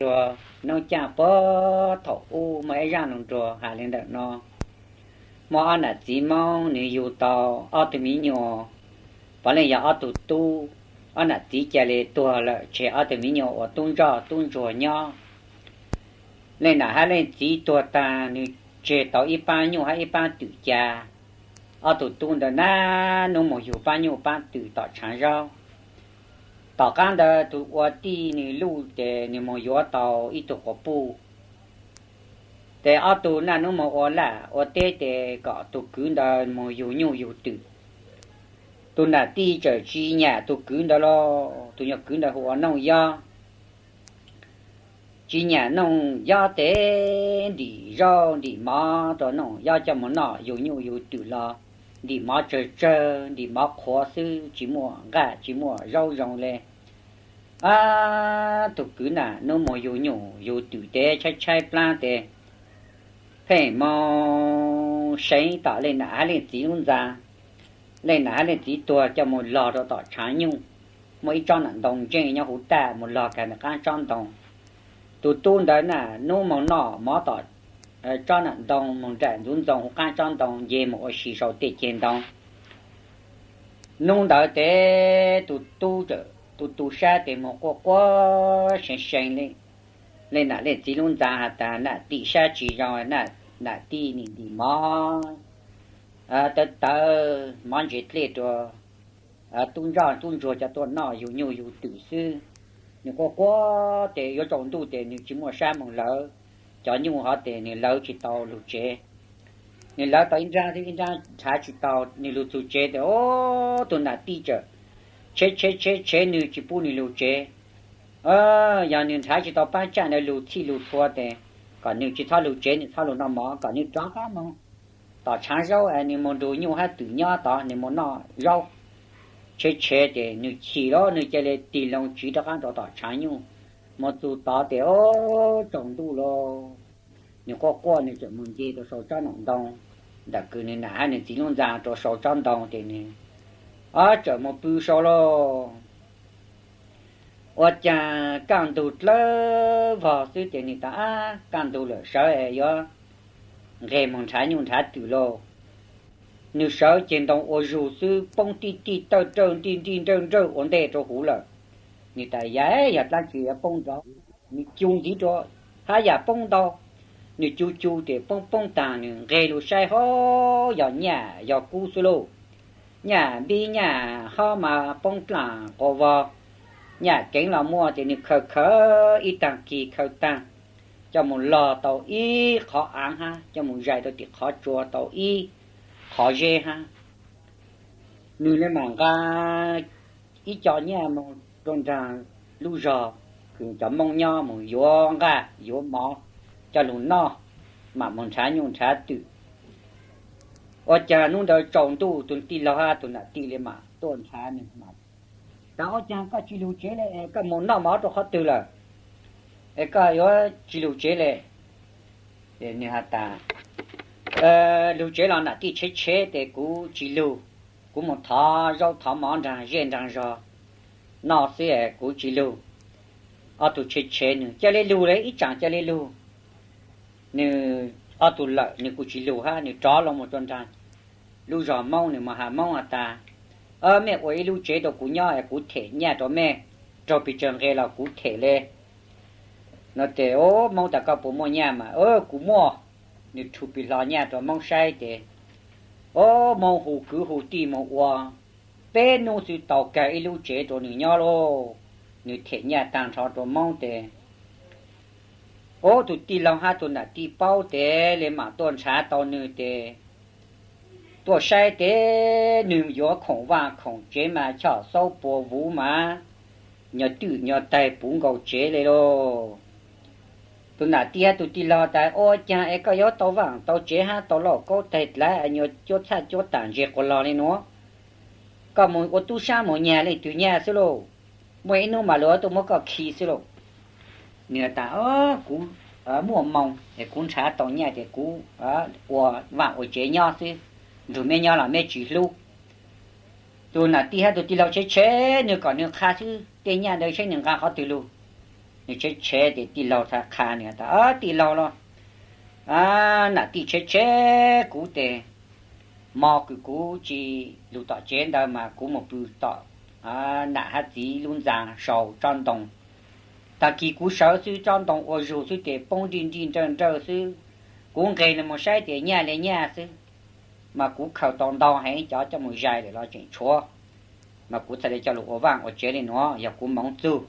Nruag noob caaj puag thaum ub muaj ib zaaj lug nruag has le ntawm no. Muaj ob nam txiv Moob, nwg yug tau ob tug miv nyuas, puav leej yog ob tug tub. Ob nam txiv ca le tuag lawm, tseg ob tug miv nyuas ua tub ntsoj tub ntsuag nyob. Leej nam hab leej txiv tuag taag, nwg tseg tau ib paab nyuj hab ib paab twm ca. Ob tug tub ntawd naj nub moog yug paab nyuj paab twm tom tshaav zaub. Tom qaab ntawd tug ua tij nwg luj ces nwg moog yuav tau ib tug quas puj. Ces ob tug naj nub moog ua laj ua teb ces kom tug kwv ntawd moog yug nyuj yug twm. Tug nam tij txawm tsi nyam tug kwv ntawd los, tug nyuas kwv ntawd hu ua Nooj Yob. Tsi nyam Nooj Yob tes ntim zaub ntim mov rua Nooj Yob coj moog noj, yug nyuj yug twm los ntim mov tsawg tsawg, ntim mov qhuav xwb, tsi muaj nqaj tsi muaj zaub zoo le. Ab, tug kwv nam nub moog yug nyuj yug twm tes tshaib tshaib plaab tes pheej moog seev tom leej nam hab leej txiv lub ntxa. Leej nam hab leej txiv tuag coj moog log rua tom tshaav nyuj, muaj ib tsob nam ntoo ntseej nyob huv tag, moog log kag ntawm qaab tsob ntoo. Tug tub ntawd naj nub moog noj mov tom tsob nam ntoo, moog nraim ntxuv ntxoo huv qaab tsob ntoo, nce moog ua si sau tej ceg ntoo. Nub ntawd tes tug tub txawm tu tu sab tes moog quaj quaj seev seev le. Leej nam leej txiv lub ntxa has tas nam tij sab tsi zoo, nam tij nim ntim mov tawv tawv, mov ntsev dlej rua tub ntsoj tub ntsuag coj tuaj noj, yug nyuj yug twm xwb. Nwg quaj quaj tes yuav tsaus ntuj tes nwg tsi muaj sab moog lawv cov nyuj hov tes nwg lawv tsi tau lug tsev. Nwg lawv tau ib nraab xwb, ib nraab nrhav tsi tau, nwg lug txug tsev tes, o, tug nam tij txawm tshev tshev tshev tshev nwg tsi pub nwg lug tsev. Yog nwg nrhav tsi tau paab tsaj ntawd lug txhij lug txhua tes kom nwg tsi txhob lug tsev, nwg txhob lug noj mov, kom nwg rov qaab moog tom tshaav zaub es nwg moog nrug nyuj hab twm nyob tod, nwg moog noj zaub. Tshev tshev tes nwg chim lawm, nwg ca le tig loo tsiv rov qaab rua tom tshaav nyuj. Moog txug tod tes, o, tsaus ntuj lawm. Nwg quaj quaj nwg txawm moog nce rua sau tsob nam ntoo, ntawm kws nwg nam hab nwg txiv lub ntxa rua sau tsob ntoo tes nwg, o, txawm moog pw sau lawm. Ua caag kaj ntug dlawb vog xwb ces nwg tas, ab, kaj ntug lawm sawv es yuav nqeg moog nrhav nyuj nrhav twm lauj. Nwg sawv ceg ntoo ua zug xwb poob tij tij tawj rawj ntij ntij nrawj nrawj ua ntej rua huv lawm. Nwg tas yam yog dlaab tsi yuav poob nrov, nwg cu ntxiv rua hab yam poob ntau. Nwg cu cu tes poob poob taag, nwg nqeg lug saib, ho, yog nyaj yog kub xwb lauj. Nyaj npib nyaj hob mas poob dlaaj quas vog. Nyaj keev los muaj tes nwg khaws khaws ib taag kis khaws taag, coj moog log tau ib qhov aav hab coj moog zais rua tim qhov tsua tau ib qhov zeb hab. Nwg le maam nqa ib co nyaj moog rua nraag lub zog kws cov Moob nyob, moog yuav nqaj yuav mov coj lug noj, maam moog nrhav nyuj nrhav twm. Ua caag nub ntawd tsaus ntuj, tug tij laug hab tug nam tij le maam tuaj nrhav nwg mas tas, ua caag koj tsi lug tsev le, koj moog noj mov rua qhov twg lawm es koj yuav tsi lug tsev le? Nwg has tas, lug tsev los nam tij tshev tshev tes kuv tsi lug, kuv moog thov zaub thov mov nraag zej nraag zog noj xwb es kuv tsi lug. Ob tug tshev tshev nwg ca le lug le, ib tsaam ca le lug. Nwg ob tug lawm nwg kuj tsi lug hab, nwg rov lug moog rua nraag lub zog Moob, nwg moog has Moob has tas, mej ua ib lub tsev rua kuv nyob es kuv them nyaj rua mej, raug pes tsawg nqe los kuv them le. No tes, o, Moob tas koj puas muaj nyaj mas, kuv muaj. Nwg rhu pes hlo nyaj rua Moob saib tes, o, Moob hu kwv hu tij moog ua peb nub xwb tau kag ib lub tsev rua nwg nyob lauj. Nwg them nyaj taag nrho rua Moob tes, o, tug tij laug hab tug nam tij paub tes le maam tuaj nrhav tau nwg tes, tuaj saib tes nwg yuav khoom vaaj khoom tsev mas choj xauv puas vuv mas nyuag twm nyuag taig puv nkaus tsev le lauj. Tug nam tij hab tug tij laug tas, ua caag es koj yuav tau vaaj tau tsev hab tau lauj kaub taig dlaav, nyuag cuab txhaj cuab taam ntseg quas log le nuav? Koj moog ua tub sab moog nyag leej twg nyaj xwb lauj. Muaj ib nub mas luag tuaj muab koj khi xwb lauj. Nwg tas, kuv muaj moo es kuv nrhav tau nyaj tes kuv ua vaaj ua tsev nyob xwb, nrug meb nyob los meb tsi hlub. Tug nam tij hab tug tij laug tshev tshev nwg kom nwg qha xwb, tej nyaj ntawd saib nwg nqa qhov twg lug. Nws tshev tshev ces tij laug txhad qha nws tas, Tij laug los, nam tij tshev tshev kuv tes, hmo kws kuv tsis lug tom tsev ntawd mas kuv mus pw tom nam hab txiv lub ntxa sau tsob ntoo. Tag kis kuv sawv xwb tsob ntoo ua zug xwb tes poob nrij nrij nrawj nrawj xwb. Kuv nqes los mus saib tes nyaj le nyaj xwb, mas kuv khaws tau ntau heev cov coj mus zais lawm los tseem tshuav, mas kuv txhad le coj lug ua vaaj ua tsev le nuav yog kuv moov txug.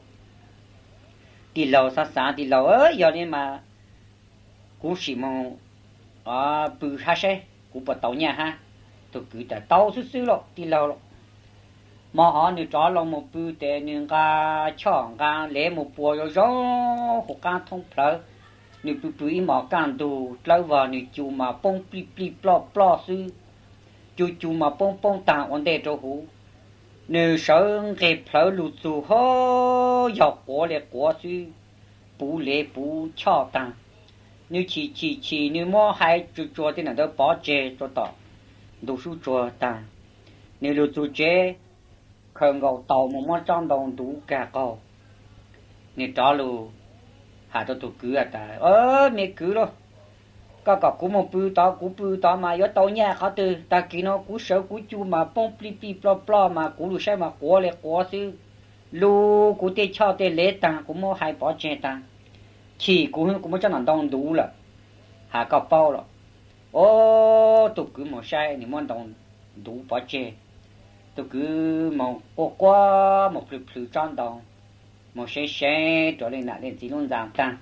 Tij laug xaav xaav, Tij laug, yog le mas kuv sim mus pw hab saib kuv puas tau nyaj hab. Tug kwv tas, Tau xwb xwb lauj tij laug. Hmo hov nws rov loo mus pw tes nws nqa choj nqa lev mus puas zoo zoo huv qaab thoob plhawv. Nws pw pw ib hmos kaj ntug dlawb vog nws cu mas poob plij plij ploj ploj xwb. Cu cu mas poob poob taag ua ntej rau huv. Nws sawv nqes plhawv lug txug hab yog quav le quav xwb, puv lev puv choj taag. Nws chim chim chim nws muab hais tsuag tsuag tej nam ntawd pov tseg rua tom ntug sub tsuag taag. Nws lug txug tsev, khaws nkaus taus mus muab tsob ntoo ntuv kag qaug. Nws rov lug has rua tug kwv tas, Me kwv lauj, koj kom kuv mus pw tod, kuv pw tod mas yuav tau nyaj qhov twg? Tag kis no kuv sawv kuv cu mas poob plij plij ploj ploj mas kuv lug saib mas quav le quav xwb. Lug kuv tej choj tej lev taag, kuv muab hais pov tseg taag. Chim kuv, kuv muab tsob ntoo ntuv lawm, has koj paub los. Ob tug kwv mus saib nws muab ntoo ntuv pov tseg. Tug kwv mus quaj quaj mus plhws plhws tsob ntoo, mus seev seev rua leej nam leej txiv lub ntxa taag.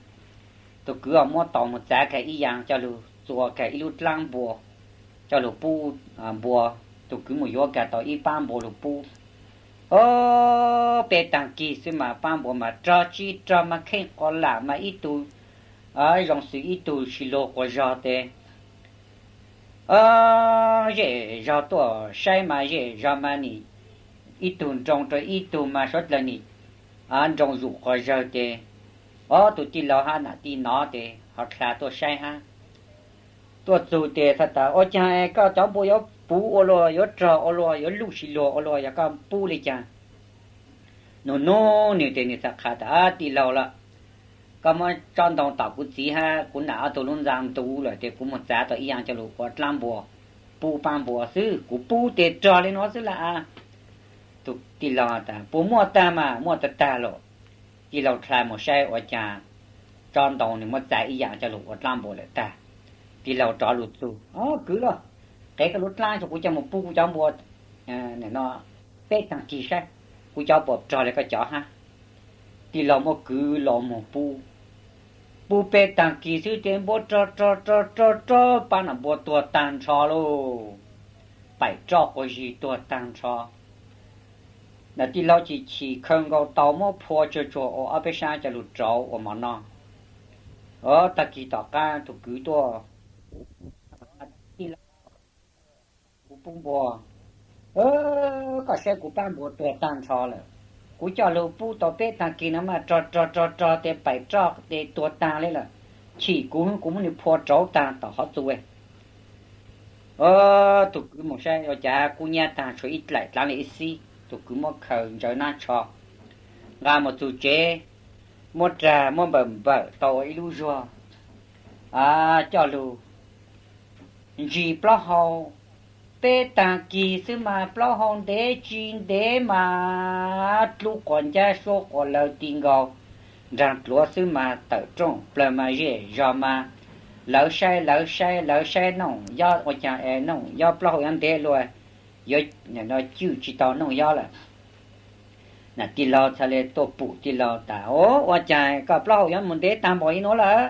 Tug kwv ho muab taus mus txav kag ib yaam coj lug txua kag ib lub dlaab npua coj lug pub npua. Tug kwv mus yuav kag tau ib paab npua lug pub. Ob peb taag kig xwb mas paab npua mas rog tsis rog mas kheej quas lam mas ib tug zoo xws ib tug si luag quas zog tes. Zej zog tuaj saib mas zej zog mas nim ib tug nroo rua ib tug mas suav dlawg nim nroo zuj quas zawg tes. Ob tug tij laug hab nam tij nov tes ho dlha tuaj saib hab. Tuaj txug tes txhad tas, Ua caag koj cov npua yuav puv ua luaj, yuav rog ua luaj, yuav luj si luag ua luaj, yog koj pub le caag? Nug nug nws tes nws txhad qha tas, Tij laug lawm, koj muab tsob ntoo tom kuv txiv hab kuv nam ob tug lub ntxa ntuv lawm tes kuv mus txav tau ib yaam coj lug ua dlaab npua pub paab npua xwb, kuv pub tes rog le nuav xwb lawm. Tug tij laug tas, Puas muaj taag mas? Muaj tag tag lawm. Tij laug dlha mus saib ua caag tsob ntoo nws muab txav ib yaam coj lug ua dlaab npua lawm tag. Tij laug rov lug txug, Kwv lauj, qev koj lub dlaab tso kuv coj mus pub kuv cov npua no peb taag kig saib kuv cov puas rog le koj cov hab. Tij laug muab kwv los mus pub. Pub peb taag kig xwb tes npua rog rog rog rog rog, paab nam npua tuag taag nrho lauj. Paim roj quas zig tuag taag nrho. Nam tij laug chim chim khaws nkaus taus muab phua tsuag tsuag ua ob peb sab coj lug rauv ua mov noj. Tag kis tom qaab tug kwv tuaj, Tij laug, kuv pub npua, koj saib kuv paab npua tuag taag nrho lawm. Kuv coj lug pub tau peb taag kis no mas rog rog rog rog tes paim roj tes tuag taag le lawm. Chim kuv, kuv muab nws phua rauv taag tom qhov txua. Tug kwv mus saib ua cas kub nyab taag tshuav ib dlaim dlaav le ib xib. Tug kwv muab khaws ntsaws nab tsho, nqa mus txug tsev, muab rag muab npawm npawm tau ua ib lub zuag, coj lug ntsis plaub hau. Peb taag kis xwb mas plaub hau ntev tsis ntev mas dlub quas ncab suab quas lawg ti nkaus nraag dluav xwb mas tawm rooj plawg mas zej zog mas lawv saib lawv saib lawv saib Nooj Yob ua caag es Nooj Yob plaub hau yuav ntev luaj, yuav cwj tsis tau Nooj Yob lawm. Nam tij laug txhad le tuaj pum tij laug tas, Ua caag koj plaub hau yuav mus ntev taag npaum li nuav lawm?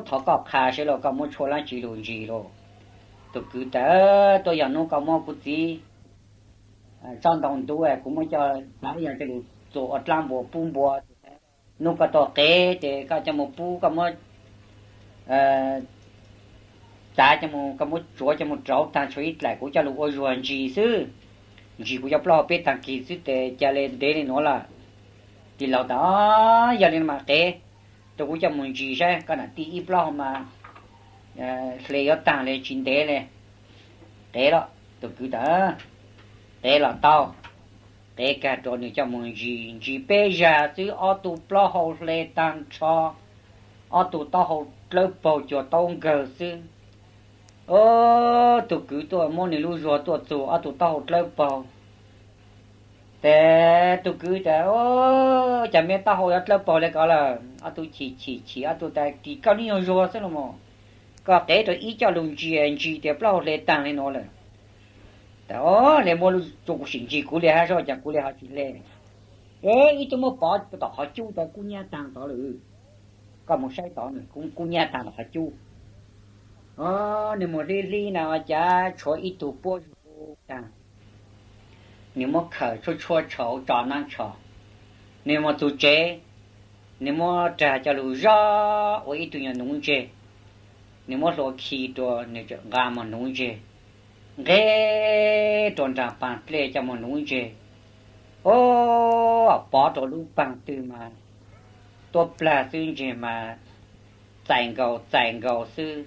Thov koj qha saib lauj, koj muab tshuaj dlaab tsi lug ntsis lauj? Tug kwv tas, Tuaj yog nub koj muab kuv txiv tsob ntoo ntuv kuv muab coj txav ib yaam coj lug txua ua dlaab npua pub npua. Nub koj tuaj qev tes koj coj mus pub, koj muab txav coj mus, koj muab tsuav coj mus rauv taag tshuav ib dlaim kuv coj lug ua zuag ntsis xwb. Ntsis kuv cov plaub hau peb taag kis xwb tes ca le ntev le nuav lawm. Tij laug tas, Yog le mas qev rua kuv coj mus ntsis saib koj nam tij ib plaub hau mas hle yuav taag le tsis ntev le. Qev los? Tug kwv tas, Qev los tau. qev kag rau nws coj mus ntsis, ntsis peb zag xwb ob tug plaub hau hle tag nrho, ob tug taub hau dlawb paug cuag taub nkawg xwb. Tus kwv tuaj muab nws lub zuag tuaj txug ob tug taub hau dlawb paug. Ces tus kwv tias, Cas me taub hau yuav dlawb paug li ko lawm? Ob tug chim chim chim, ob tug tias, Tis koj lub nyuag zuag xwb los mas, koj qev rau ib co lug ntsis, ntsis tias plaub hau hle tag li no lawm. Tas, Hle muab lub zuag kuv sim ntsis kuv li hab, seb cas kuv li ho tsis hle. E, ib tug muab pov tom qhov cub tod kub nyab taag tod lawm. Koj mus saib tod, kub nyab taag tom qhov cub. Nws mus hlib hlib na, cas tshuav ib tug puab zuag taag. Nws muab khaws tshuab tshuab tshauv tso nab tshos. Nws mus txug tsev, nws muab rag coj lug zog ua ib tug nyuag nuv ntseg. Nws muab hlua khi rua, nws txawm nqa moog nuv ntseg, nqeg rua nraag paag dlej coj moog nuv ntseg. Ua, pov rua lub paag twg mas tuab plag xwb ntseg mas txais nkaus txais nkaus xwb.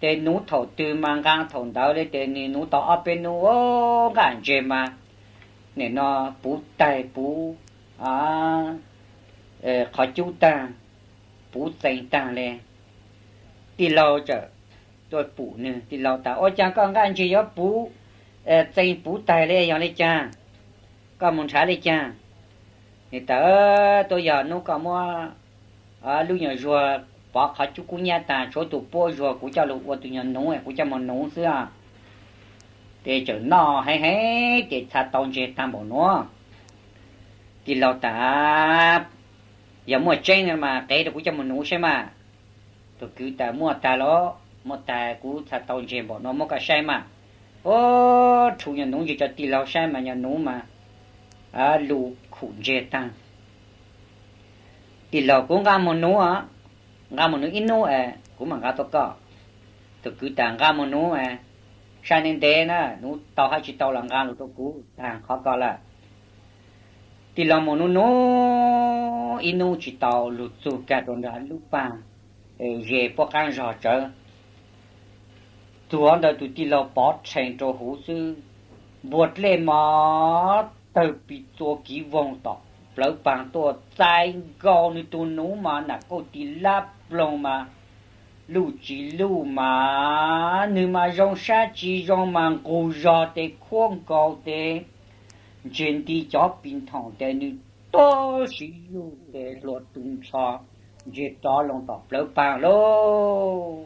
Tes nuv thaum twg mas nqa thaum ntawd li, tes nws nuv tau ob peb nub, nqaj ntseg mas nim no puv taig puv qhov cub taag, puv txee taag li. Tij laug txawm tuaj pum nws, tij laug tas, Ua caag koj nqaj ntseg yuav puv txee puv taig li, yog li caag? Koj mus nrhav li caag? Nws tas, Tuab yog nub koj muab lub nyuag zuag pov qhov cub kub nyab taag, tshuav tug puab zuag, kuv coj lug ua tug nyuag nuv, kuv coj moog nuv xwb. Tes txawm noj heev heev tes txha tau ntseg taag npaum nuav. Tij laug tas, Yog muaj tseeb mas qev rau kuv coj moog nuv saib mas. Tug kwv tas, Muaj taag los, muaj taag, kuv txha tau ntseg npaum nuav muab koj saib mas. Ua, rhu nyuag nuv ntseg rua tij laug saib mas nyuag nuv mas lug khum ntseg taag. Tij laug, kuv nqa moog nuv, nqa moog nuv ib nub es kuv mam nqa tuaj koj. Tug kwv tas, Nqa moog nuv, saib ntev ntev na, nuv tau hab tsis tau los nqa lug rua kuv taag qhov ko lawm. Tij laug moog nuv nuv ib nub tsis tau, lug txug kag rua nraag lub paag ze puab qaab zog tsawv. Txug ntawd tug tij laug pov rhees rua huv xwb, npuag dlej mos tawg pis txua kiv voog tom plawv paag tuaj, txais nkaus nws tug nuv mas nam kauj tis lab ploog mas luj tsis luj mas nwg mas zoo sab tsis zoo mas nqug zog tes khuab nkaus tes ntseg nti cov pis nthoom tes nws tuab siv luj tes hlua tu nrho ntseg rov loo tom plawv paag lauj.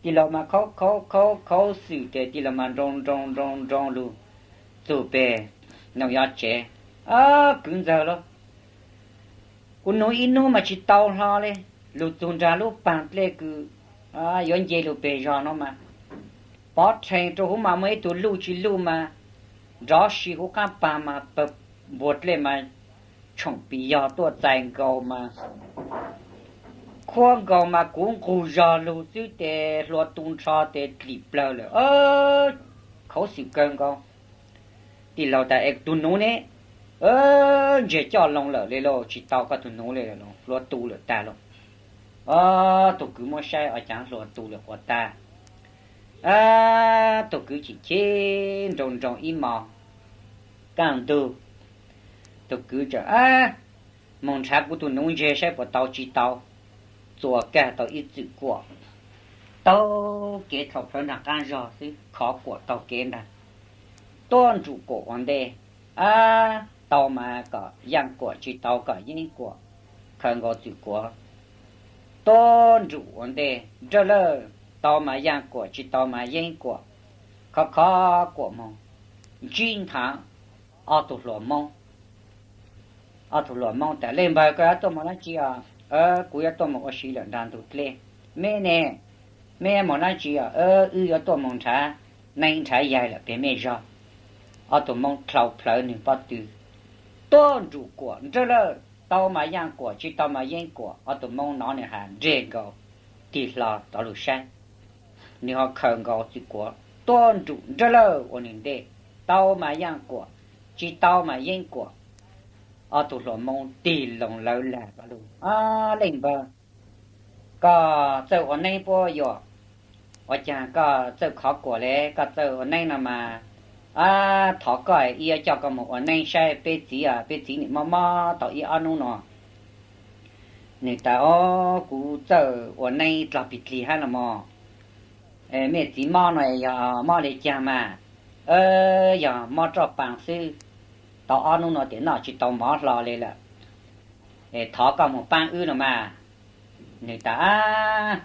Tij laug mas khaub khaub khaub khaub xwm tes tij laug mas nroo nroo nroo nroo lug txug peg noog yov tsev. Kwv ntxawg lauj, kuv nuv ib nub mas tsis tau hlo li, lug txug nraag lub paag dlej kws yuav nce lug peg zog nuav mas pov rhees rua huv mas muaj ib tug luj tsis luj mas nrov si huv qaab paag mas pawg npuag dlej mas tshoom pis yog tuaj txais nkaus mas khuab nkaus mas kuv nqug zog lug xwb tes hlua tu nrho tes dlim plawg lawm. Khaub xwm kawg nkaus. Tij laug tas, Es tug nuv ne? Ntseg coj loo lawm li lauj, tsis tau koj tug nuv li, hlua tu lawm tag lauj. Tug kwv muab saib ua caag hlua tu lawm quas tag. Tug kwv chim chim nroo nroo ib mos kaj ntug, tug kwv txawm moog nrhav kuv tug nuv ntseg saib puas tau tsis tau. Txua kag tau ib txwm kuam, taug kev thaum plawv nraag qaab zog xwb, khov kuam taug kev ntag. Tuab ntsum kuam ua ntej, tau mas kom yaaj kuam, tsis tau kom yeeb kuam. Khaws nkaus txwm kuam, tuab ntsum ua ntej nrawj lawj, tau mas yaaj kuam, tsis tau mas yeeb kuam. Khov khov kuam moog ntsib nthav ob tug hluas moob. Ob tug hluas moob tas, Leej npawg, koj yuav tuaj moog dlaab tsi os? Kuv yuav tuaj moog ua si lawm nraag ntug dlej. Meb ne? Meb yuav moog dlaab tsi os? Wb yuav tuaj moog nrhav neeb nrhav yaig lawm peg mej zog. Ob tug moob dlau plhawv nwg pob tw, tuab ntsum kuam nrawj lawj, tau mas yaaj kuam, tsis tau mas yeeb kuam. Ob tug moob nov nwg has nreg nkaus, tig hlo rov lug saib. Nwg ho khaws nkaus txwm kuam, tuab ntsum nrawj lawj ua nwg ntej, tau mas yaaj kuam, tsis tau mas yeeb kuam. Ob tug hluas moob tig loo lawv lag lug, Leej npawg, koj txawj ua neeb puab yuam? Ua caag koj txawj khov kuam le? Koj txawj ua neeb no mas Ab, thov koj, wb yuav coj koj mus ua neeb saib peb txiv, peb txiv nim mob mob tau ib ob hnub no. Nws tas, Au, kuv txawj ua neeb dlog plig dlig hab los mog. Mej txiv mob no yog mob le caag mas? Yog mob roj paas xwb, tau ob hnub no tes noj tsis tau mov hlo le lawm. Thov koj moog paab wb no mas. Nws tas,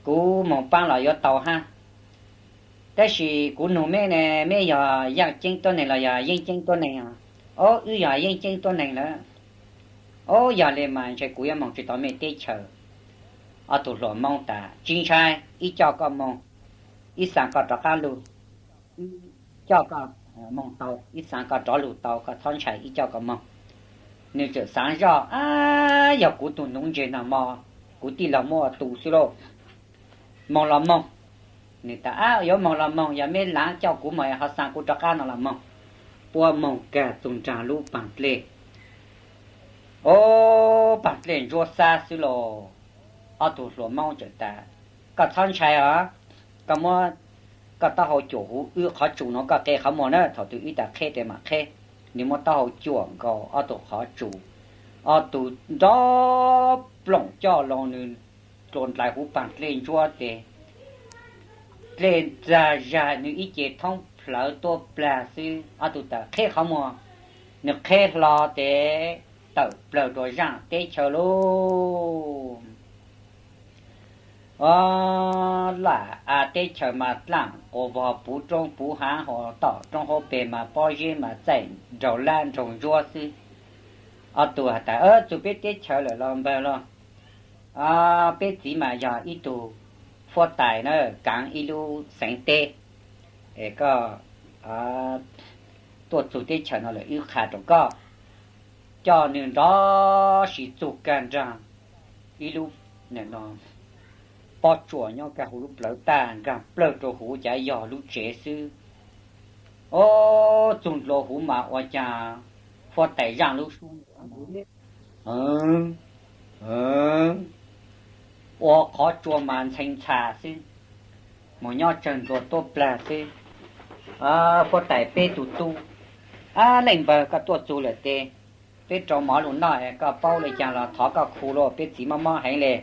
Kuv moog paab los yuav tau hab, tab sis kuv nug meb ne, meb yog yaaj ceeb tuab neeg los yog yeeb ceeb tuab neeg? Au, wb yog yeeb ceeb tuab neeg lawm. Au, yog le mas ntshe kuv yuav moog tsis tau mej teb chaws. Ob tug hluas Moob tas, Tsis ntshai, wb coj koj moog, wb xaa koj rov qaab lug. Wb coj koj moog tau, wb xaa koj rov lug tau, koj txhob ntshai, wb coj koj moog. Nws txawm xaav zoj, Ab, yog kuv tug nuv ntseg no mog, kuv tij laug muab tua tu xwb lauj. Moog los moog. Nws tas, Ab, yuav moog los moog, yog meb laav coj kuv moog ho xaa kuv rov qaab no los moog. Puab moog kag txug nraag lub paag dlej. Au, paag dlej ntsuab xab xwb lauj. Ob tug hluas Moob txawm tas, Koj txhob ntshai os, koj muab koj taub hau cuam huv wb qhov tsum no, koj qe qhov muag na, thaum twg wb tas qheb tes mam qheb. Nws muab taub hau cuam nkaus ob tug qhov tsum, ob tug nrov ploom coj loo nws dlua nplais huv paag dlej ntsuab tes dlej ntxag zag nws ib ce thoob plawv tuab plag xwb. Ob tug tas qheb qhov muag, nws qheb hlo tes tawm plawg rua zaaj teb chaws lauj. Au, lam av teb chaws mas dlaaj quas vog puv roob puv haav, ho tom roob hauv pes mas pob zeb mas txaij nraug lab nraug ntsuab xwb. Ob tug has tas, Txug peb teb chaws lawm los npawg los. Peb txiv mas yog ib tug huab tais na, kaav ib lub xeev teb, es koj tuaj txug teb chaws no lawm wb qha rau koj. Coj nws nrov sis txug kag nraag ib lub pob tsuas nyob kag huv lub plawv tag, nkaag plawg rua huv cav yog lub tsev xwb. Au, txug ntua huv mas ua caag huab tais zaaj lub sub ua qhov tsua mas ntxhee ntxhas xwb, mus nyob tsawg ntua tuab plag xwb. Huab tais, peb tug tub, ab, leej npawg koj tuaj txug lawm tes peb rau mov lug noj, koj paub le caag los thov koj khu lauj, peb txiv mob mob heev le.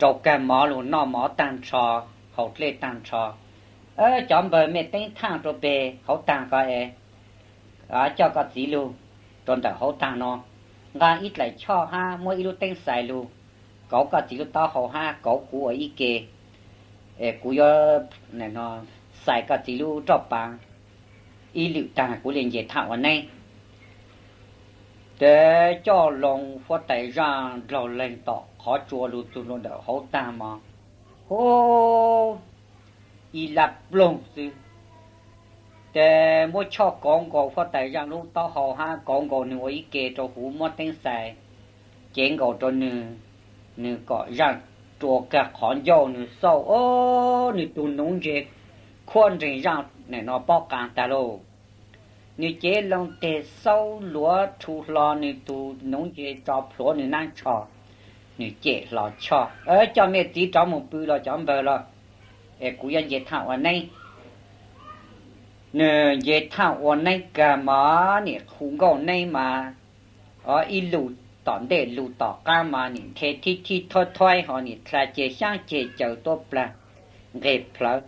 Rau kag mov lug noj mov taag nrho, haus dlej taag nrho. Cov npawg, mej teeb thaaj rua peg hauv taag ko es coj koj txiv lug rua ntawm hauv taag no, nqaa ib dlaim choj hab muab ib lub teeb xais lug kauv koj txiv lub taub hau hab kauv kuv ua ib ke. Kuv yuav xais koj txiv lub roj paav ib lwm taag kuv le nce thaaj ua neeb. Tes coj loo huab tais zaaj nrog leeg tom qhov tsua lug txug lug ntawm hauv taag mog, hu, ib lab ploog xwb. Tes muab choj kauv nkaus huab tais zaaj lub taub hau hab kauv nkaus nws ua ib ke rau huv, muab teeb xais cev nkaus rau nws, nws kom zaaj rua kag qhov ncauj, nws xauj, o, nws tug nuv ntseg khuab nreeg zaaj nim no pob qaav tag lauj. Nws cev loo teg xaub luav rhu hlo nws tug nuv ntseg tso plhuav nws naab tsho, nws cem hlo choj, Coj mej txiv rov mus pw los cov npawg los, es kuv yuav nce thaaj ua neeb. Nws nce thaaj ua neeb kag mas nim hu nkauj neeb mas, o, ib lug tom ntej lug tom qaab mas nim nthe thib thib thoib thoib ho nim dlha ceg xyaab ceg caws tuab plag nqeg plawv.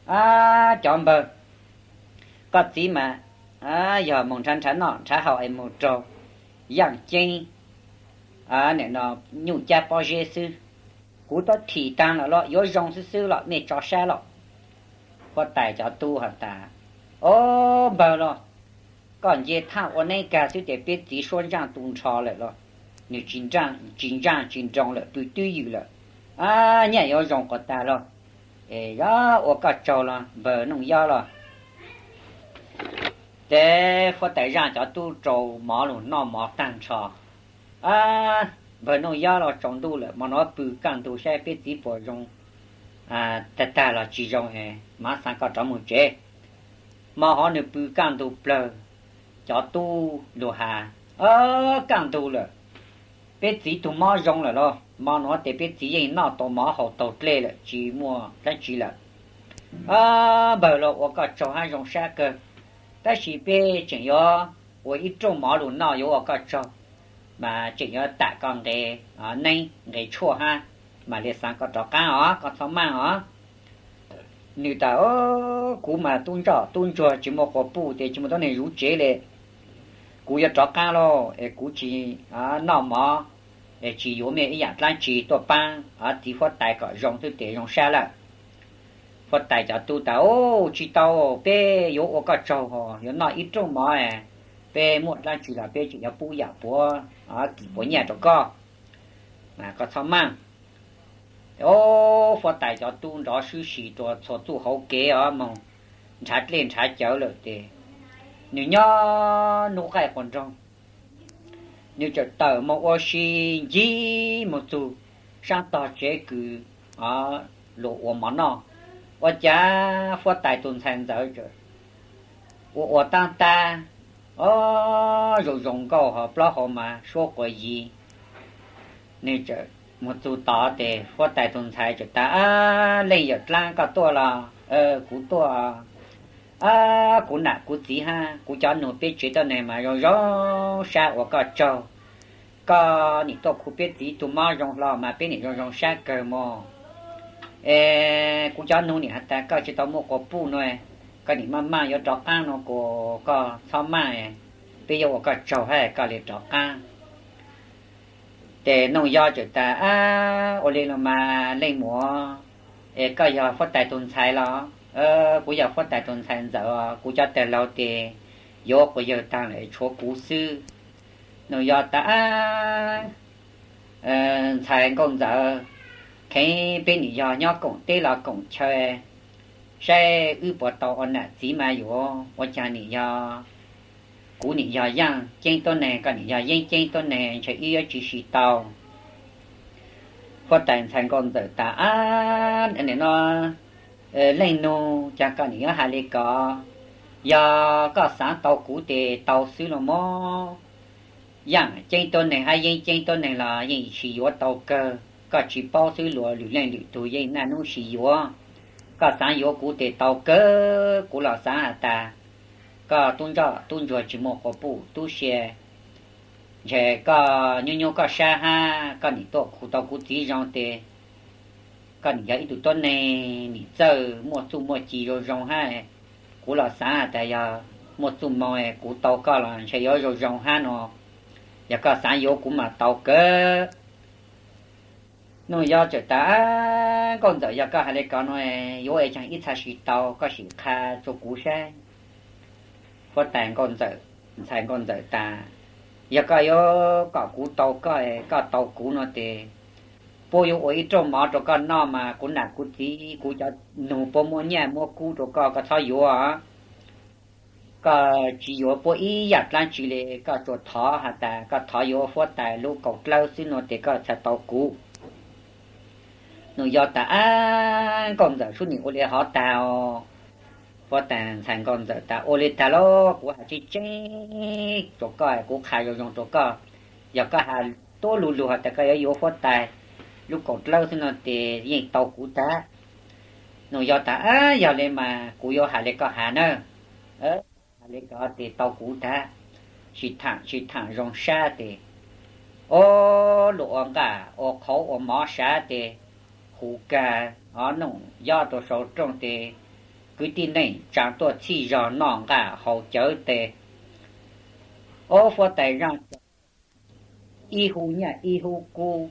Ab, cov npawg, koj txiv mas yog moog nrhav nrhav noj nrhav haus es moog raug yaaj ceeb, nim no nyuj cab pob zeb xwb. Kuv twb thim taag lawm los yuav zoo xwb xwb los mej tso sab los. Huab tais cov tub has tas, O, npawg los, koj nce thaaj ua neeb kag xwb tes peb txiv suab ntsaaj tu nrho lawm los, nws tsis ntsaaj tsis nroo lawm, pw twb ywm lawm. Ab, nyaj yuav zoo quas tag los, es yog ua koj tsaug los npawg Nooj Yob los. Tes huab tais zaaj cov tub rau mov lug noj mov taag nrho. Ab, npawg Nooj Yob los tsaus ntuj lawm, mo no pw kaaj ntug saib peb txiv puas zoo tag tag los tsis zoo es mam xaav koj rov moog tsev. Mo hov nws pw kaaj ntug plawg, cov tub lug has, Kaaj ntug lawm, peb txiv tug mob zoo lawm los, mo nuav tes peb txiv yeej noj tau mov haus taug dlej lawm tsis muaj dlaab tsi lawm. Npawg los ua koj tsaug hab zoo sab kawg, tab sis peb tseem yuav ua ib rooj mov lug noj yuav ua koj tsaug, mas tseem yuav tam koj nqe neeb nqe tshuaj hab, mam li xaav koj rov qaab os, koj txhob maaj os. Nwg tas, Kuv mas tub ntsoj tub ntsuag tsis muaj quas puj tes tsis muaj tuab neeg zuv tsev le. Kuv yuav rov qaab lauj, es kuv tsis noj mov, es tsis yuav mej ib yaam dlaab tsi tuaj paab txiv huab tais kom zoo xwb tes zoo sab lawm. Huab tais cov tub tas, Tsis tau, peb yuav ua koj tsaug, yuav noj ib rooj mov, peb muaj dlaab tsi los peb tseem yuav pub yaam puav kim puav nyaj rau koj, koj txhob maaj. Huab tais cov tub nrov sib sis rua txhua txuj hauv kev os, moog nrhav dlej nrhav cawv lawm tes, nwg nyob nub qaij quas nroog, nwg txawm tawm moog ua si ncig moog txug saab tog tsev kws luas ua mov noj. Ua cas huab tais tug ntxhais ntxawm ua ua taab tab, o, zoo zoo nkauj ho plaub hau mas suab quas yig. Nwg txawm moog txug tod tes huab tais tug ntxhais txawm tas, Leej yawm dlaab koj tuaj los? Kuv tuaj. Kuv nam kuv txiv hab kuv cov nug peb tsev tuab neeg mas zoo zoo sab ua koj tsaug. Koj nim tuaj khu peb txiv tug mob zoo hlo mas peb nim zoo zoo sab kawg mog. Es kuv cov nug nim has tas koj tsis tau muaj quas puj no, koj nim maaj maaj yuav rov qaab no kuas koj txhob maaj, peb yuav ua koj tsaug hab koj li rov qaab. Ces Nooj Yob txawm tas, Ab, ua li los mas leej muam, es koj yog huab tais tug ntxhais los? Kuv yog huab tais tug ntxhais ntxawm, kuv cov tag laug tes yuav quas yawg taag lawm tshuav kuv xwb. Nooj Yob tas, Ab, ntxhais nkauj ntxawm, kheev peb nim yog nyob koom teb los koom chaw, saib wb puas tau ua nam txiv mas yuav. Ua caag nim yog kuv nim yog yaaj ceeb tuab neeg, koj nim yog yeeb ceeb tuab neeg, ntshe wb yuav tsis sis tau. Huab tais ntxhais nkauj ntxawm tas, Ab, nim no leej nug caag koj nim yuav has li ko? Yog koj xaav tau kuv tes tau xwb los mas. Yaaj ceeb tuab neeg hab yeeb ceeb tuab neeg los yeej sis yuav tau kawg, koj tsis paub xwb, luag lwm leej lwm tug yeej naj nub sis yuav. Koj xaav yuav kuv tes tau kawg, kuv los xaav has tas koj tub ntsoj tub ntsuag tsis muaj quas puj tub sia, ntshe koj nyuaj nyuaj koj sab hab koj nim tuaj khu tau kuv txiv zoo tes koj nim yog ib tug tuab neeg nim txawj muaj txuj muaj ci zoo zoo hab. Kuv los xaav has tas yog muaj txuj moo kuv tau koj los ntshe yuav zoo zoo hab no. Yog koj xaav yuav kuv mas tau kawg. Nooj Yob txawm tas, Nkauj ntxawm, yog koj has li ko no, yuav ua caag ib txha sis tau, koj sim qha rua kuv saib. Huab tais nkauj ntxawm, ntxhais nkauj ntxawm tas, Yog koj yuav kom kuv tau koj, koj tau kuv no tes, puab yuav ua ib rooj mov rau koj noj mas kuv nam kuv txiv kuv cov nug puab muab nyaj muab kub rau koj, koj txhob yuav. Koj tsis yuav puab ib yaam dlaab tsi li, koj tsuas thov has tas koj thov yuav huab tais lub kaus dlawb xwb no tes koj txhad tau kuv. Nooj Yob tas, Ab, nkauj ntxawm, sub nim ua li hov tag os. Huab tais ntxhais nkauj ntxawm tas, Ua li tag lauj, kuv has tseeb tseeb rua koj, kuv qha zoo zoo rua koj. Yog koj has tuab lug lug has tas koj yuav yuav huab tais lub kaus dlawb xwb no tes yeej tau kuv tag. Nooj Yob tas, Ab, yog li mas kuv yuav has li koj has na. Has li ko tes tau kuv tag. Sim thaam sim thaam zoo sab tes, o, luas ua nqaj ua qhauv ua mov sav tes, hu kag o Nooj Yob rua sau rooj tes, kwv tij neej tsaa tuaj txhij zog noj nqaj haus cawv tes, o, huab tais zaaj ib hub nyaj ib hub kub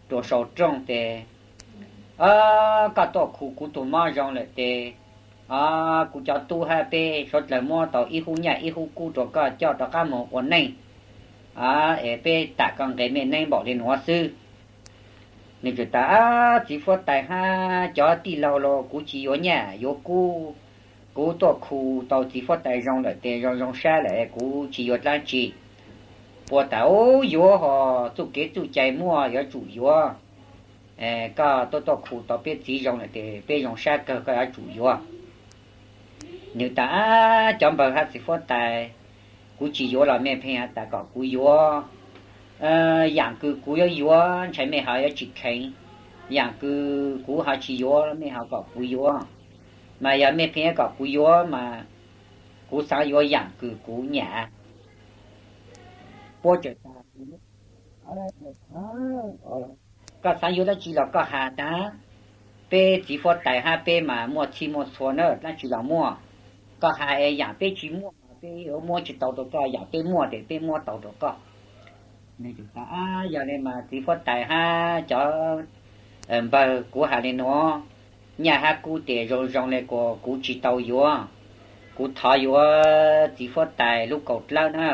rua sau rooj tes, Koj tuaj khu kuv tug mob zoo lawm tes, o, kuv cov tub hab peb suav dlawg muab tau ib hub nyaj ib hub kub rua koj coj rov qab moog ua neej, es peb tam koj nqe mej neeb npaum li nuav xwb. Nwg txawm tas, Txiv huab tais hab cov tij laug los, kuv tsis yuav nyaj yuav kub. Kuv tuaj khu tau txiv huab tais zoo lawm tes zoo zoo sab lawm, kuv tsis yuav dlaab tsi. Puab tas, Yuav hos, txuj kev txuj cai muaj yuav tsum yuav. Koj tuaj tuaj khu tau peb txiv zoo lawm tes peb zoo sab kawg, koj yuav tsum yuav. Nwg tas, Cov npawg hab txiv huab tais, kuv tsis yuav los mej pheej has tas kom kuv yuav. Yaam kws kuv yuav yuav ntshai mej ho yuav tsis kheev, yaam kws kuv ho tsis yuav mej ho kom kuv yuav. Mas yog mej qhia kom kuv yuav mas kuv xaav yuav yaam kws kuv nyam. Puab tseem tas, koj xaav yuav dlaab tsi los koj has tag. Peb txiv huab tais hab peb mas muaj txhij muaj txhua na, dlaab tsi los muaj. Koj has es yaam peb tsis muaj mas peb yuav muab tsis tau rua koj, yaam peb muaj tes peb muab tau rua koj. Yog le mas txiv huab tais hab cov npawg, kuv has le nuav, nyaj hab kub tes zoo zoo le kuas kuv tsis tau yuav, kuv thov yuav txiv huab tais lub kaus dlawb na.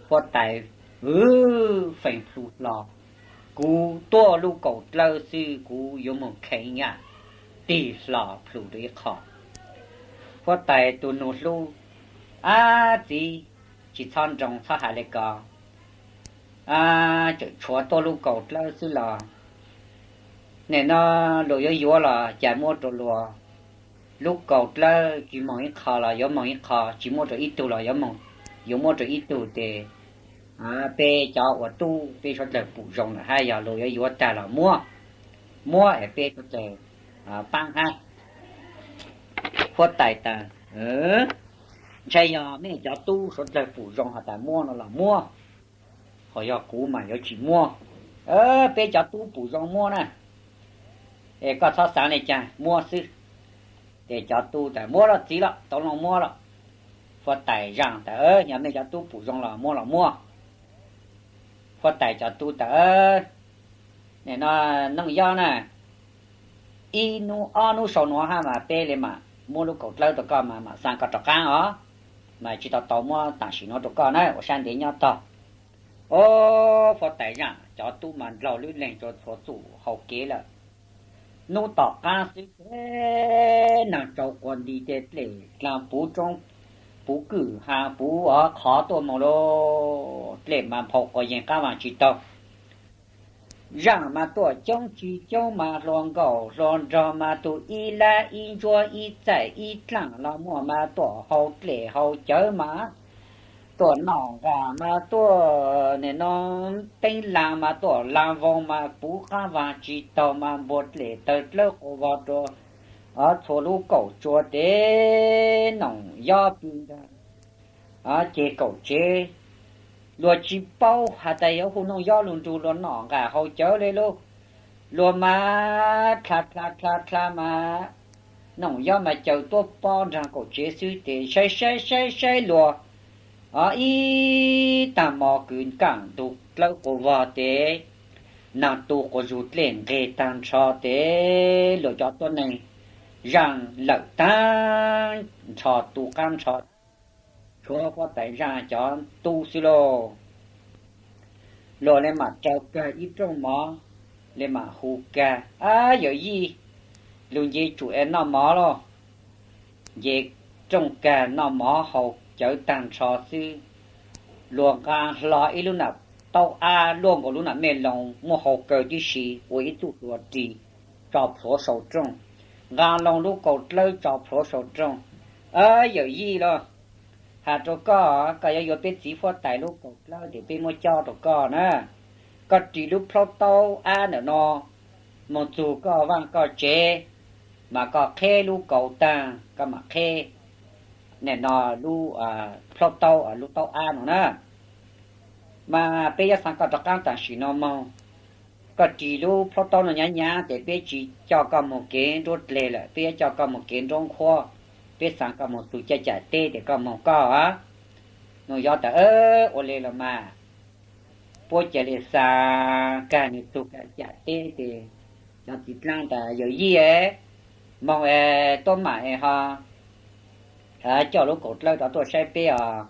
Huab tais, hwv, feem plhu hlo, kuv tuaj lub kaus dlawb xwb kuv yuav moog kheev nyaj, tig hlo plhu rua ib qho. Huab tais tug nug hlub, ab txiv, tsis txhob nroo txhob has le ko, tseem tshuav tuaj lub kaus dlawb xwb los, nim no luag yuav yuav los cas muab rua luag. Lub kaus dlawb tsis moog ib qho los yuav moog ib qho, tsis muab rua ib tug los yuav muab rua ib tug tes, peb cov ua tub peb suav dlawg pum zoo lawm hab yog luag yuav yuav tag los muab, muab es peb suav dlawg paab hab. Huab tais tas, ntshai yog mej cov tub suav dlawg pum zoo has tas muab no los muab, ho yog kuv mas yuav tsis muab. Peb cov tub pum zoo muab na, es koj txhob xaav le caag muab xwb. Ces cov tub tas muab los txiv los tau loo muab los. Huab tais zaaj tas, yog mej cov tub pum zoo los muab los muab. Huab tais cov tub tas, nim no Nooj Yob na, ib hnub ob hnub sau nuav hab mas peb le maam muab lub kaus dlawb rua koj mas maam xaa koj rov qaab os, mas tsis tau tau muab tam sim nuav rua koj na, ua sab ntev nyob tog. Ob, huab tais zaaj cov tub mas ndlaug lub leeg rua txhua txuj hau kev lawm. Hnub tom qaab xwb ces neeg tsau quas nti ces dlej dlaag puv roob puv kwj ha puv qhov tuaj moog lauj, dlej mas nphau quas yeeg qaab vaag tsis taug. Zaaj mas tuaj coob tsis coob mas hluas nkaum hluas nraug mas tug ib lab ib ntsuab ib txaij ib dlaaj los muaj mas tuaj hau dlej hau cawv mas tuaj noj nqaj mas tuaj nim no teeb laag mas tuaj laag voog mas puv qaab vaag tsis taug mas npuag dlej tawg dlawb quas vog rua txhua lub kaum tsua tes Noom Yob pw nraag ces kaum tsev. Luag tsis paub has tas yuav hu Noom Yob lug nrug luag noj nqaj hau cawv le lauj. Luag mas dlha dlha dlha dlha mas Noom Yob mas caws tuab pob nraag kaum tsev xwb tes saib saib saib saib luag ib taag mo kws kaaj ntug dlawb quas vog tes naag tu quas zug dlej nqeg taag nrho tes luag cov tuab neeg zaaj lawm taag nrho tu qaab nrho, tshuav huab tais zaaj cov tub xwb lauj. Luag le maam rau kag ib rooj mov, le maam hu kag, ab yawm yij, lug nce tsum es noj mov lauj. Nce rooj kag noj mov haus cawv taag nrho xwb, luag nqaa hlo ib lub nam taub ab luaj nkaus lub nam mej loos muaj hau kaw tib si ua ib txuj hlua ris tso plhuav saum rooj, nqaa loo lub kaus dlawb tso plhuav saum rooj. Ab yawm yij lauj, has rua koj, koj yuav yuav peb txiv huab tais lub kaus dlawb tes peb muab cob rua koj na. Koj ris lub plhaub taub ab ntawm no moog txug koj vaaj koj tsev, mas koj qheb lub kaus taag koj mam qheb nim no lub plhaub taub, lub taub ab no na. Mas peb yuav xaa koj rov qaab tam sim no moog. Koj ris lub plhaub taub no nyav nyav tes peb tsis coj koj moog kev nruab dleg lawm, peb yuav coj koj moog kev nruab nqhuab, peb xaa koj moog txug caj cam teb tes koj moog koj. Noom Yob tas, ua le los mas. Puab ca le xaa kag nwg txug caj cam teb tes cov txiv dlaab tas, yawm yij, moog es tuab maam es ho coj lub kaus dlawb rov tuaj saib peb os.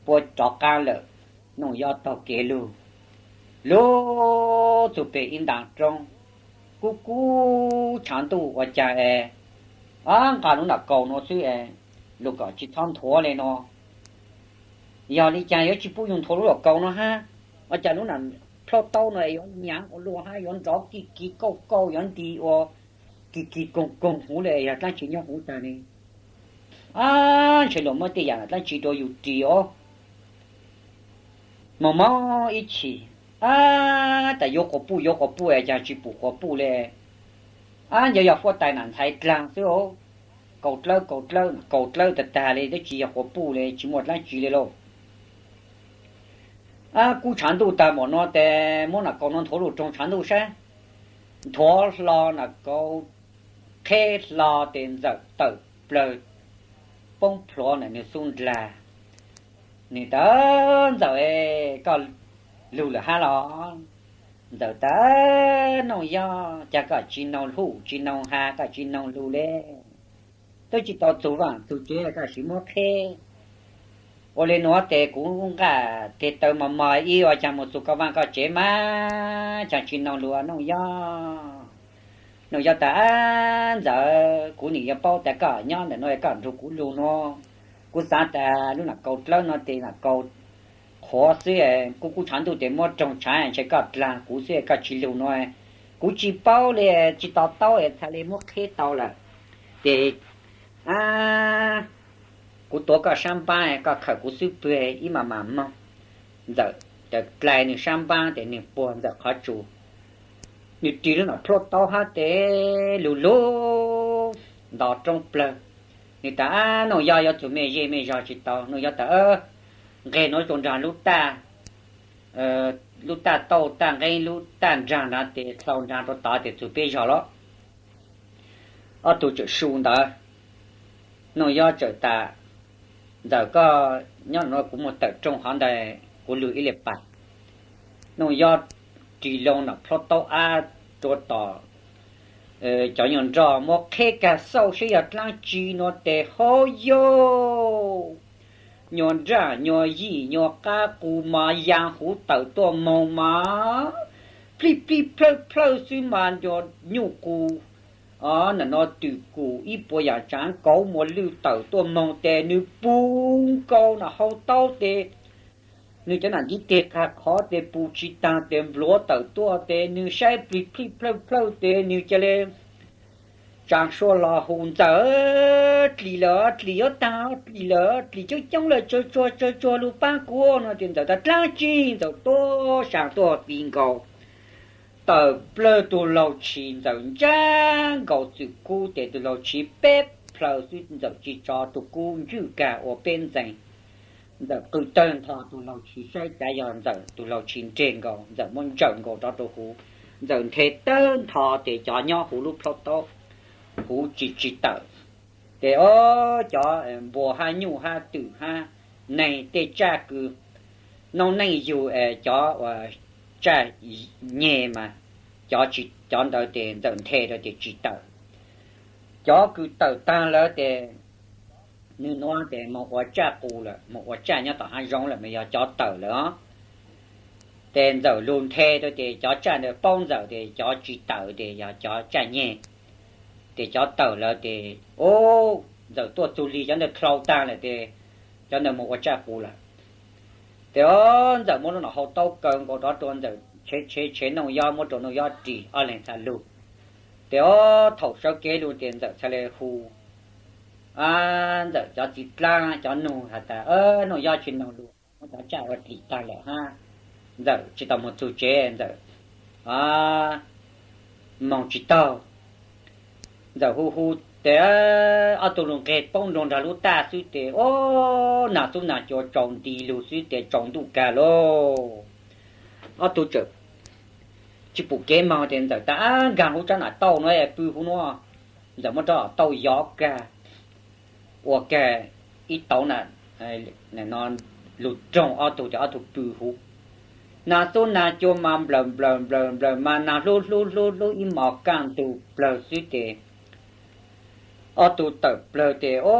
Puab rov qaab lawm. Noom Yob taug kev lug, lug txug peg ib ntaag roob, kub kub tshaav ntuj ua caag es nqa lub nam kaus no xwb es lug kom tsis txhob nthuav le no. Yog le caag yuav tsis pub yug nthuav lub nam kaus no hab? Ua caag lub nam plhaub taub no es yuav nyaav ua luaj hab yuav nrov kig kig kauj kauj yuav nti ua kig kig koog koog huv le yog dlaab tsi nyob huv taag ne? Ab, ntshe luag muab tej yaam dlaab tsi rua yug ris os. Moog moog ib chim, ab, tas yuav quas puj yuav quas puj es caag tsis pum quas puj le. Ab, nco yog huab tais nam ntxhais dlaag xwb os. Kaus dlawb kaus dlawb kaus dlawb tag tag li, twb tsis yog quas puj li, tsis muaj dlaab tsi li lauj. Ab, kub tshav ntuj tag npaum no tes muab nam kaus no nthuav lug roog tshav ntuj saib. Nthuav hlo nam kaus qheb hlo tes Ntxawm tawm plawg poob plhuav ntawm nwg xub ndlag. Nwg tas, Ntxawm, koj lug lawm hab los? Ntxawm tas, Nooj Yob, cas koj tsis noog huj tsis noog has, koj tsis noog lug le? Twb tsis tau txug vaaj txug tsev koj sim muab qheb. Ua li nuav tes kuv nqaj teg taw mos mos ib ua caag moog txug koj vaaj koj tsev mas caag tsis noog lug, Nooj Yob. Nooj Yob tas, Ntxawm, kuv nim yuav paub tas koj nyob ntawm nuav koj nrug kuv lug nuav. Kuv xaav tas lub nam kaus dlawb no tes nam kaus qhuav xwb, kub kub tshav ntuj tes muab roog tshav ntshe koj dlaag kuv xwb koj tsis lug nuav. Kuv tsis paub li, tsis to taub txhad li muab qheb tau lawm. Ces, ab, kuv tuav koj sab npaab, koj khawm kuv xub pwg ib mas mas moog. Ntxawm dlai nwg sab npaab tes nwg puag Ntxawm qhov tsua. Nwg ris lub nam plhuab taub hab tes lug lug nto roob plawg. Nwg tas, Ab, Nooj Yob, yuav txug mej zej mej zog tsis tau? Nooj Yob tas, Nqeg nuav rua nraag lub taj, lub taj tauj taj nqeeb lub taj nraag nrad tes dlhau nraag rua tod tes txug peb zog lawm. Ob tug txawm su ntawd. Nooj Yob txawm tas, Ntxawm, koj nyob nuav, kuv moog tawm rooj hov ntawd kuv lug ib le pas. Nooj Yob ris loo nam plhuab taub ab rua tom cov nyuas nroj muab qheb kag xauj saib yog dlaab tsi nuav tes hov yog nyuas nraj nyuas yij nyuas qab qus mas yaa huv tawm tuaj moog mas plij plij plawj plawj xwb mas nyuas nyuj qus nam no twm kum ib puas yaam tsaav kauv muas lwj tawm tuaj moog tes nwg pug nkaus nam hau taub tes nwg cov nam ntiv teg qha qhov tes pug tsis taag tes npluav tawm tuaj tes nwg saib plij plij plawj plawj tes nwg ca le tsaa sua los hu, Ntxawm, dlim lawm, dlim yuav taag, dlim lawm, dlim coob coob lawm, tsawg tsuag tsawg tsuag lug paab kuv no. Tes Ntxawm tas, Dlaab tsi? Ntxawm tuaj saa tuaj ti nkaus tawm plawg tug laug tshis, Ntxawm ntsab nkaus txwm kub tes tug laug tshis peb plhaw xwb, Ntxawm tsis tso tug kub ntswj kag ua peb ntxees. Ntxawm qw tawg ntho, tug laug tshis saib cav yog Ntxawm tug laug tshis nreg nkaus, Ntxawm muab ntsawm nkaus rov rua huv. Ntxawm nthe tawg ntho tes cov nyob huv lub plhaub taub huv tsis tsis tawm. Tes ob cov npua hab nyuj hab twm hab neeg tej tsaj kws noob neej yug es cov uas tsaj nyeg mas cov tsis, cov ntawd tes Ntxawm nthe rau tes tsis tawm. Cov kws tawm taag lawm tes nwg nuav tes moog ua tsaj qus lawm, moog ua tsaj nyob tom hab zoov lawm mas yog cov tawm lawm os. Tes Ntxawm lug nthe rau tes cov tsaj ntawd paub Ntxawm tes cov tsis tawm tes yog cov tsaj nyeg. Tes cov tawm lawm tes, o, Ntxawm tuaj txug lig cov ntawd dlhau taag lawm tes cov ntawd moog ua tsaj qus lawm. Tes o, Ntxawm muab lub nam hau taub kaw nkaus rov rua Ntxawm tshev tshev tshev Nooj Yob, muab rua Nooj Yob ris ob leeg txhaj lug. Tes o, thaum sawv kev lug tes Ntxawm txhaj le hu Ntxawm cov txiv dlaab cov nug has tas, Nooj Yob tsis noog lug, muab cov tsaj ua dlim taag lawm hab. Ntxawm tsis tau moog txug tsev, Ntxawm moog tsis taug. Ntxawm hu hu tes ob tug lug nqeg poob nrug nraag lub taj xwb tes, o, nag xub nag cua tsaus nti lug xwb tes tsaus ntuj kag lauj. Ob tug txawm tsis pum kev moog tes Ntxawm tas, Ab, nkaag huv tsab nam tauj nuav, pw huv nuav. Ntxawm muab rab nam tauj yov kag, ua kag ib tauv na, no lug roog ob tug tes ob tug pw huv. Nag xub nag cua mas nplawm nplawm nplawm nplawm mas nag hlub hlub hlub hlub ib mos kaj ntug plawg xwb tes ob tug tawm plawg tes, o,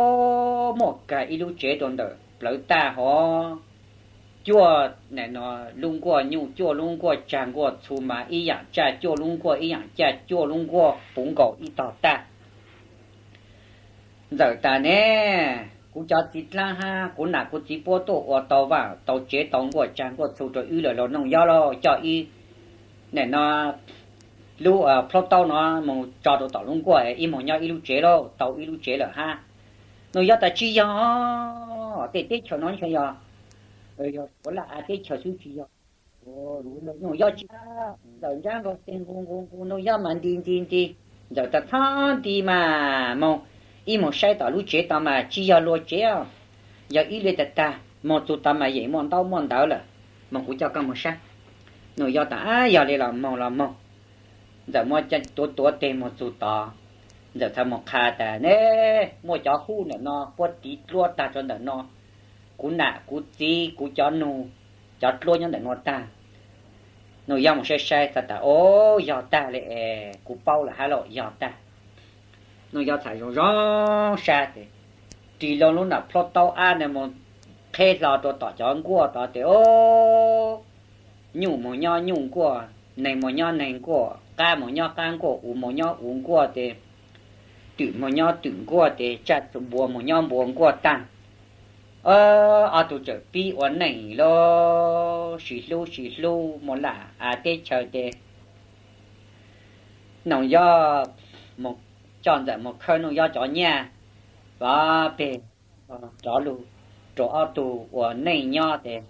muaj kag ib lub tsev rua ntawm plawv taj hov. Cuaj, no, lub nkuaj nyuj, cuaj lub nkuaj tsag nkuaj txhu mas ib yaam tsaj, cuaj lub nkuaj ib yaam tsaj, cuaj lub nkuaj puv nkaus ib tog taj. Ntxawm tas ne, kuv cov txiv dlaab hab kuv nam kuv txiv puab tuaj ua tau vaaj tau tsev tau nkuaj tsag nkuaj txhu rua wb lawm lauj Nooj Yob lauj, coj ib, no, lub plhaub taub no moog tso rua tom lub nkuaj, ib moog nyob ib lub tsev lauj, tau ib lub tsev lawm hab. Nooj Yob tas, Tsis yog, tej teb chaws no ntshe yog, yog suav laj av teb chaws xwb tsis yog. Nooj Yob tsis, Ntxawm ntsab nkaus tes nqus nqus nqus Nooj Yob mas nti nti nti. Ntxawm tas, Txhob nti mas, moog ib moog saib tom lub tsev tod mas tsis yog luag tsev os, yog ib li tag tag, moog txug tod mas yeej muaj ntaub muaj ntawv lawm, moog kuv coj koj moog saib. Nuj Yob tas, Ab, yog li los moog los moog. Ntxawm muab tuav tuav teg moog txug tod, Ntxawm txhad moog qha tas, Ne, muaj cov hub ntawm no puab tiv dluab tag rua ntawm no, kuv nam kuv txiv kuv cov nug, cov dluab nyob ntawm nuav tag. Nuj Yob moog saib saib txhad tas, O, yog tag li es, kuv paub lawm hab lauj, yog tag. Nuj Yob txhad zoo zoo sab tes ris loo lub nam plhaub taub ab ntawd moog qheb hlo rua tom cov nkuaj tod tes, O, nyuj moog nyob nyuj nkuaj, neeg moog nyob neeg nkuaj, qab moog nyob qab nkuaj, uv moog nyob uv nkuaj tes, twm moog nyob twm nkuaj tes, tsaj npua moog nyob npua nkuaj tag. Ob tug txawm pib ua neej lauj, sib hlub sib hlub mus lawm av teb chaws tes, Nuj Yob coj Ntxawm mus khawb Nuj Yob cov nyaj, peg rov lug rua ob tug ua neej nyob tes,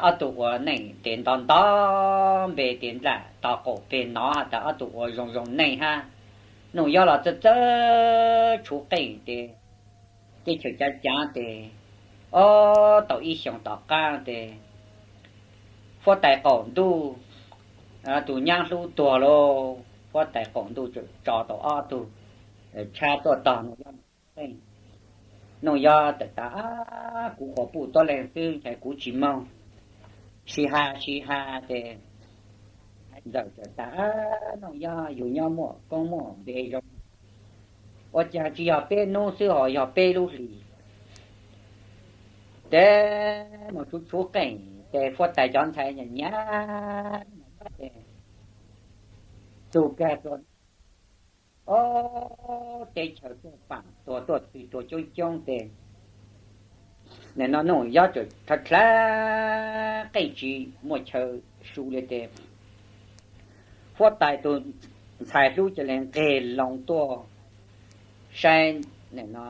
ob tug ua neej tes nto nto npe tes nplam tog qaum peg nov has tas ob tug ua zoo zoo neej hab. Nuj Yob los txawj txawj tshuv qeej tes, teb chaws cav cav tes, ob tau ib xyoos tom qaab tes, huab tais qaum ntuj, tus nyab hlub tuag lauj, huab tais qaum ntuj txawm tso tau ob tug tshab tuaj tog Nuj Yob qeej. Nuj Yob txawm tas, Ab, kuv quas puj tuab leeg xwb ntshai kuv tsis moog. Sib has sib has tes, Ntxawm txawm tas, Ab, Nuj Yob, yug nyob muaj koob muaj npe zoo, ua caag tsis yog peb nub xwb ho yog peb lub hlis. Tes moog tshuv tshuv qeej tes huab tais cov ntxhais nyam nyam tes, txug kag rua, ob, teb chaws tuaj paam tuag tuaj txwg tuag coob coob tes, nim no Nuj Yob txawm dlha dlha qeej tsis muaj chaw su li tes, huab tais tus ntxhais hlub ca le nqeg loo tuaj saib, nim no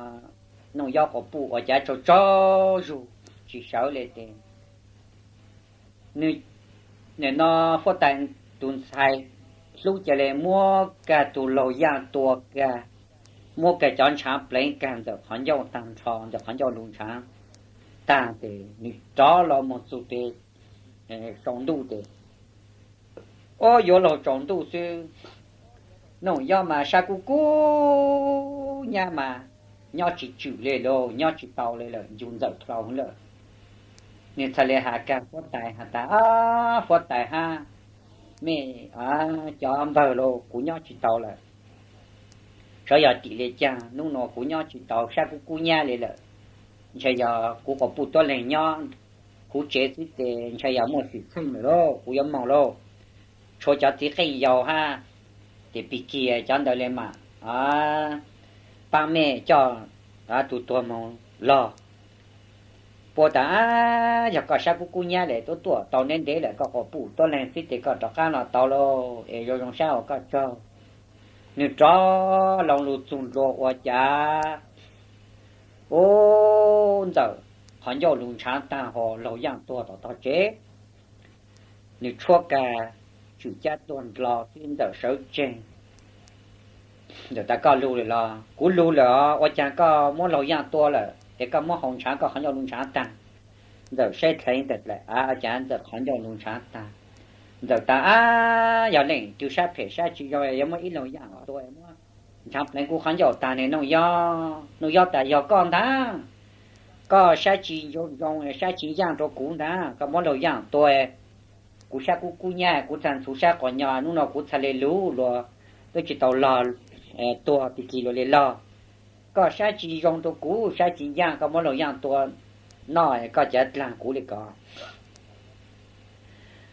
Nuj Yob quas puj ua cav tsaug tsaug zug tsis sawv li tes, nim no huab tais tus ntxhais hlub ca le muab kag tus laug yaaj tua kag, muab kag cov ntshaav pleev kag Ntxawm qhov ncauj taag nrho, Ntxawm qhov ncauj lug ntshaav taag tes nws rov los moog txug peg tsaus ntuj tes, ob, yuav luag tsaus ntuj xwb, Nuj Yob mas sab kub kub nyab mas nyob tsis tswm le lauj, nyob tsis tau le lawm, ncu Ntxawm dlau lawm. Nws txhad le has kag huab tais has tas, Ab, huab tais hab mej cov npawg lauj, kuv nyob tsis tau lawm. Saib yog tim le caag, nub nua kuv nyob tsis tau, sab kub kub nyab le lawm. Ntshai yog kuv quas puj tuab leeg nyob kuv tsev xwb tes ntshai yog muaj xwm txheej lawm lauj, kuv yuav moog lauj. Tshuav cov txiv qeej yau hab, tes pig kiag cov ntawd le mas paab mej coj tus tuag moog log. Puab tas, Ab, yog koj sab kub kub nyab le tuab tuaj tau ntev ntev lawm, koj quas puj tuab leeg xwb tes koj rov qaab los tau lauj, es zoo zoo sab ua koj tsaug. Nws rov loo lug txug ntua ua cas, ub, Ntxawm qhov ncauj lug ntshaav taag ho laug yaaj tuag tom tog tsev. Nws tshuab kag tswm cab tuag ndlo xwb, Ntxawm sawv tsees. Ntxawm tas, Koj lug lawm los? Kuv lug lawm os. Ua caag koj muab laug yaaj tua lawm es koj muab hau ntshaav koj qhov ncauj lug ntshaav taag? Ntxawm saib dleev ntawm dlaim av, ua caag Ntxawm qhov ncauj lug ntshaav taag. Ntxawm tas, Ab, yog leej twg sab phem sab tsis zoo yuav muab ib laug yaaj tua, muab ntshaav pleev kuv qhov ncauj taag ne Nuj Yob? Nuj Yob tas, Yog koj ntag. Koj sab tsis zoo, sab tsis yaaj rua kuv ntag, koj muab laug yaaj tua. Kuv sab kub kub nyab, kuv txhaj ntxhuv sab quas nyo, nub nua kuv txhaj le lug luas, twb tsis tau log, tuag pig kig luas le log. Koj sab tsis zoo rua kuv, sab tsis yaaj, koj muab laug yaaj tua noj, koj cav dlaag kuv le ko.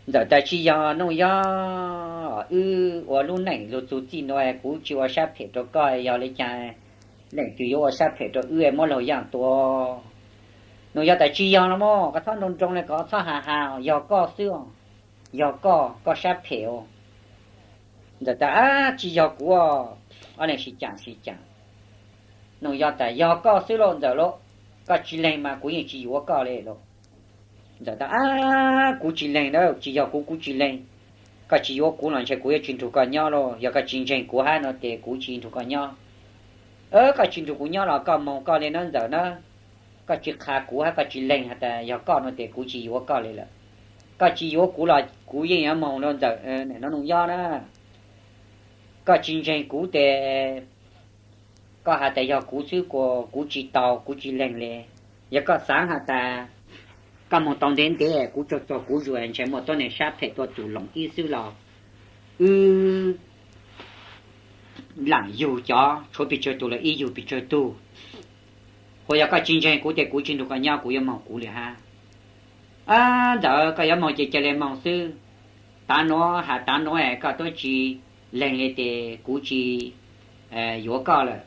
Ntxawm tas, Tsis yog Nuj Yob, wb ua lub neej lug txug txij nua, kuv tsis ua sab phem rua koj, yog le caag leej twg yuav ua sab phem rua wb muab laug yaaj tua? Nuj Yob tas, Tsis yog los mas, koj txhob nroo nroo le ko, txhob has has, yog koj xwb os. Yog koj, koj sab phem os. Ntxawm tas, Ab, tsis yog kuv. Ob leeg sib caam sib caam. Nuj Yob tas, Yog koj xwb lauj Ntxawm lauj, koj tsis leeg mas kuv yeej tsis yuav koj le lauj. Ntxawm tas, Ab, kuv tsis leeg na, tsis yog kuv, kuv tsis leeg. Koj tsis yuav kuv los ntshe kuv yuav tsis nrug koj nyob lauj, yog koj tsis ntseeg kuv hab no ces kuv tsis nrug koj nyob. Koj tsis nrug kuv nyob los koj moog koj le nawb Ntxawm na, koj tsis qha kuv hab koj tsis leeg has tas yog koj no ces kuv tsis yuav koj le lawm. Koj tsis yuav kuv los kuv yeej yuav moog lauj Ntxawm, no Nuj Yob na. Koj tsis ntseeg kuv tes koj has tas yog kuv xwb, kuv tsis tau, kuv tsis leeg le. Yog koj xaav has tas koj moog tau ntev ntev kuv tsaug txog kuv zuj ntshe muaj tuab neeg sab phem tuaj txug loos ib xwb los wb laam yug cov tshuav pes tsawg tug los ib yug pes tsawg tug. Hu yog koj tsis ntseeg kuv tes kuv tsis nrug koj nyob, kuv yuav moog kuv le hab. Ab Ntxawm, koj yuav moog ces ca le moog xwb. Tav nuav has tav nuav es koj tuab tsis leeg le tes kuv tsis yuav koj lawm.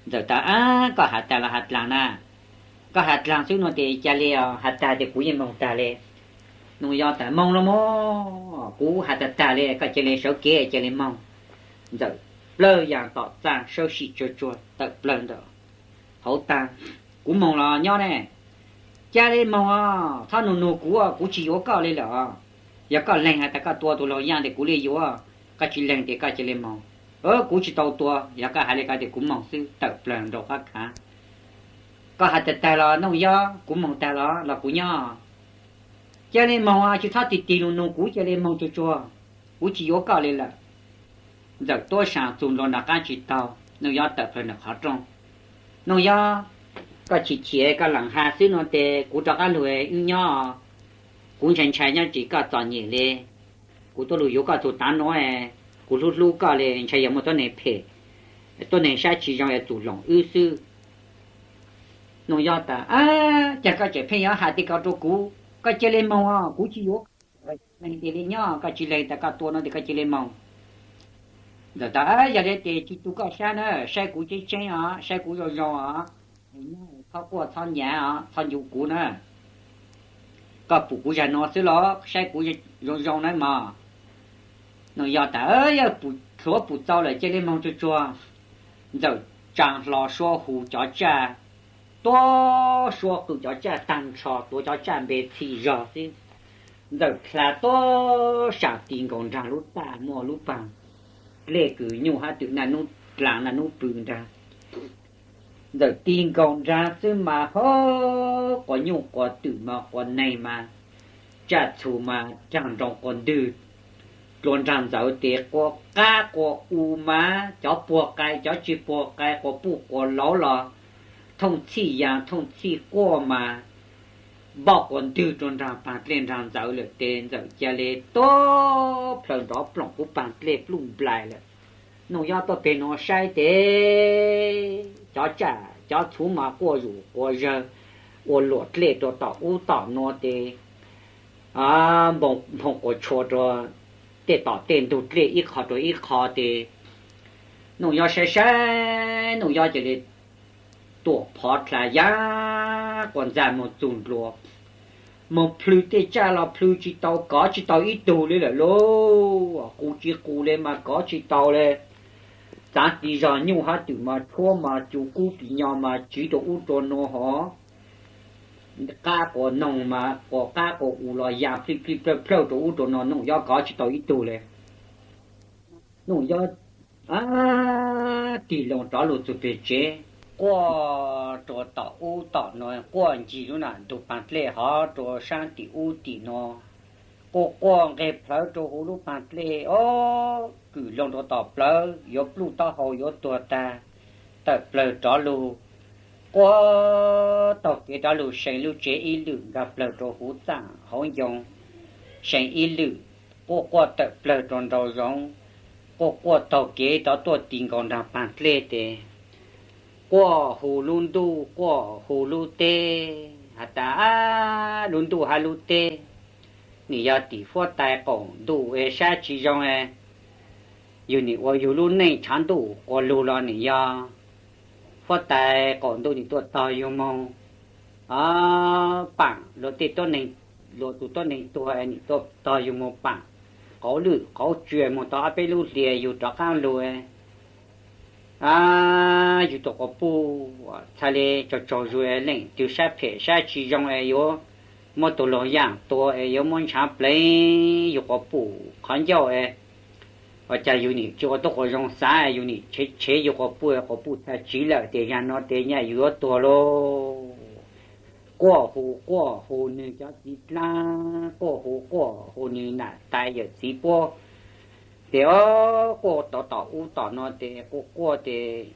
Ntxawm tas, Ab, koj has tag los has dlaag na? Koj has dlaag xwb no tes ca le os, has tag tes kuv yeej moog tag le. Nuj Yob tas, Moog los moog, kuv has tag tag le, koj ca le sawv kev ca le moog. Ntxawm plawg yaas tom txaj sawb sim tsuag tsuag tawm plawg ntawm hauv taag, Kuv moog los nyob ne. Ca le moog os, txhob nug nug kuv, kuv tsis yuav koj le lawm os. Yog koj leeg has tas koj tua tug laug yaaj tes kuv le yuav, koj tsis leeg tes koj ca le moog. Kuv tsis tau tua, yog koj has le ko tes kuv moog xwb. Tawm plawg nraum qab khaav, Koj has tag tag los Nuj Yob, kuv moog tag los los kuv nyob. Ca le moog, tsis txhob tig tig lug nug kuv, ca le moog tsuag tsuag, kuv tsis yuav koj le lawm. Ntxawm tuab saa txug nrho nram qab tsis taug, Nuj Yob tawm plawg nram qhov rooj. Nuj Yob, koj chim chim koj laam has xwb no tes kuv rov qab lug wb nyob. Kuv ntshai ntshai nyob tsis koj txom nyem le. Kuv tuaj lug yuav koj txug tav nuav, kuv hlub hlub koj le, ntshai yog muaj tuab neeg phem, tuab neeg sab tsis zoo es txug loos wb xwb. Nuj Yob tas, Ab, cas koj tseem pheej yuav has tej ko rua kuv? Koj ca le moog os, kuv tsis yuav koj, leeg tes le nyob, koj tsis leeg tas koj tua no tes koj ca le moog. Ntxawm tas, Yog le tes tsis tu koj sab na, saib kuv tseeb tseeb os, saib kuv zoo zoo os, nyob txhob quaj txhob nyav os, txhob ncu kuv na. Koj pum kuv zag nuav xwb los saib kuv zoo zoo nawb mog. Nuj Yob tas, Yog pum txhuav pum txau lawm ca le moog tsuag tsuag. Ntxawm tsaa hlo suab hu cov tsaj, tuab suab qw cov tsaj taag nrho, tuav cov tsaj npe txhij zog xwb. Ntxawm dlha tuab saam ti nkaus nraag lub taj muaj lub paag dlej kws nyuj hab twm naj nub dlaa naj nub pw nraag. Ntxawm ti nkaus nraag xwb mas hab quas nyuj quas twm mas quas neeg mas tsaj txhu mas raag nroo quas ntwg dlua nraag ntxawv tes quas qab quas u mas cov puag qai cov tsis puag qai quas puj quas lauv los thooj txhij yaa thooj txhij quaj mas npauj quas ntwg rua nraag paag dlej nraag ntxawv lawm tes Ntxawm ca le tuab plhaws nrov ploom puv paag dlej pluj nplais lawm. Nuj Yob tuaj peg nuav saib tes cov tsaj cov txhu mas quaj zuj quas zawg ua luam dlej rua tom ub tom nuav tes nphoo quas tshua rua tej tom tej ntug dlej ib qho rua ib qho tes Nuj Yob saib saib Nuj Yob ca le tuam phov dlha yaav quas ntxa moog txug nplua, moog plhws tej tsaj los plhws tsis tau, kov tsis tau ib tug le lawm lauj. Qus tsis qus le mas kov tsis tau le. Txaav ti zog nyuj hab twm mas tshuab mas cu kub tis nyo mas tsiv rua ub rua nuav hov, qab quas noog mas quas qab quas u los yaa plij plij plawg plawg rua ub rua nuav, Nuj Yob kov tsis tau ib tug le. Nuj Yob tig loo rov lug txug peg tsev, quaj rua tom ub tom nuav, quaj ncig lub nam ntug paag dlej hov rua saab tim ub tim nuav, quaj quaj nqeg plhawv rua huv lub paag dlej, o, kws loo rua tom plawv yuav pluj taub hau yuav tuag tag, tawm plawg rov lug, quaj taug kev rov lug see lub tsev ib lwm, nkag plawg rua huv txaj hauv ncoo see ib lwm, quaj quaj tawm plawg rua nraum zoov, quaj quaj taug kev rov tuaj ti nkaus nraag paag dlej tes quaj hu lub ntuj quaj hu lub teb has tas, Ab, lub ntuj hab lub teb, nwg yog tim huab tais qaum ntuj es sab tsis zoo es yug nim ua yug lub neej tshav ntuj quas lug los nim yog huab tais qaum ntuj nim tuaj tog yug moog paam luag tej tuab neeg, luag tug tuab neeg tuag es nim tuaj tog yug moog paam qauv lwj qauv tsw moog tau ob peb lub hli yug rov qaab lug, yug tug quas puj txhaj le tsaug tsaug zug, leej twg sab phem sab tsis zoo es yuav muab tus laug yaaj tua es yuav muab ntshaav pleev yug quas puj qhov ncauj es, ua caag yug nim tsi ua tuab quas zoo xaav, yug nim tshev tshev yug quas puj, quas puj txhaj tsiv lawm tes zag nuav tes nyaj yug yuav tuag lauj. Quaj hu quaj hu nwg cov txiv dlaab, quaj hu quaj hu nwg nam tais yawm txiv puab. Tes ob quaj tom tom ub tom nuav tes quaj quaj tes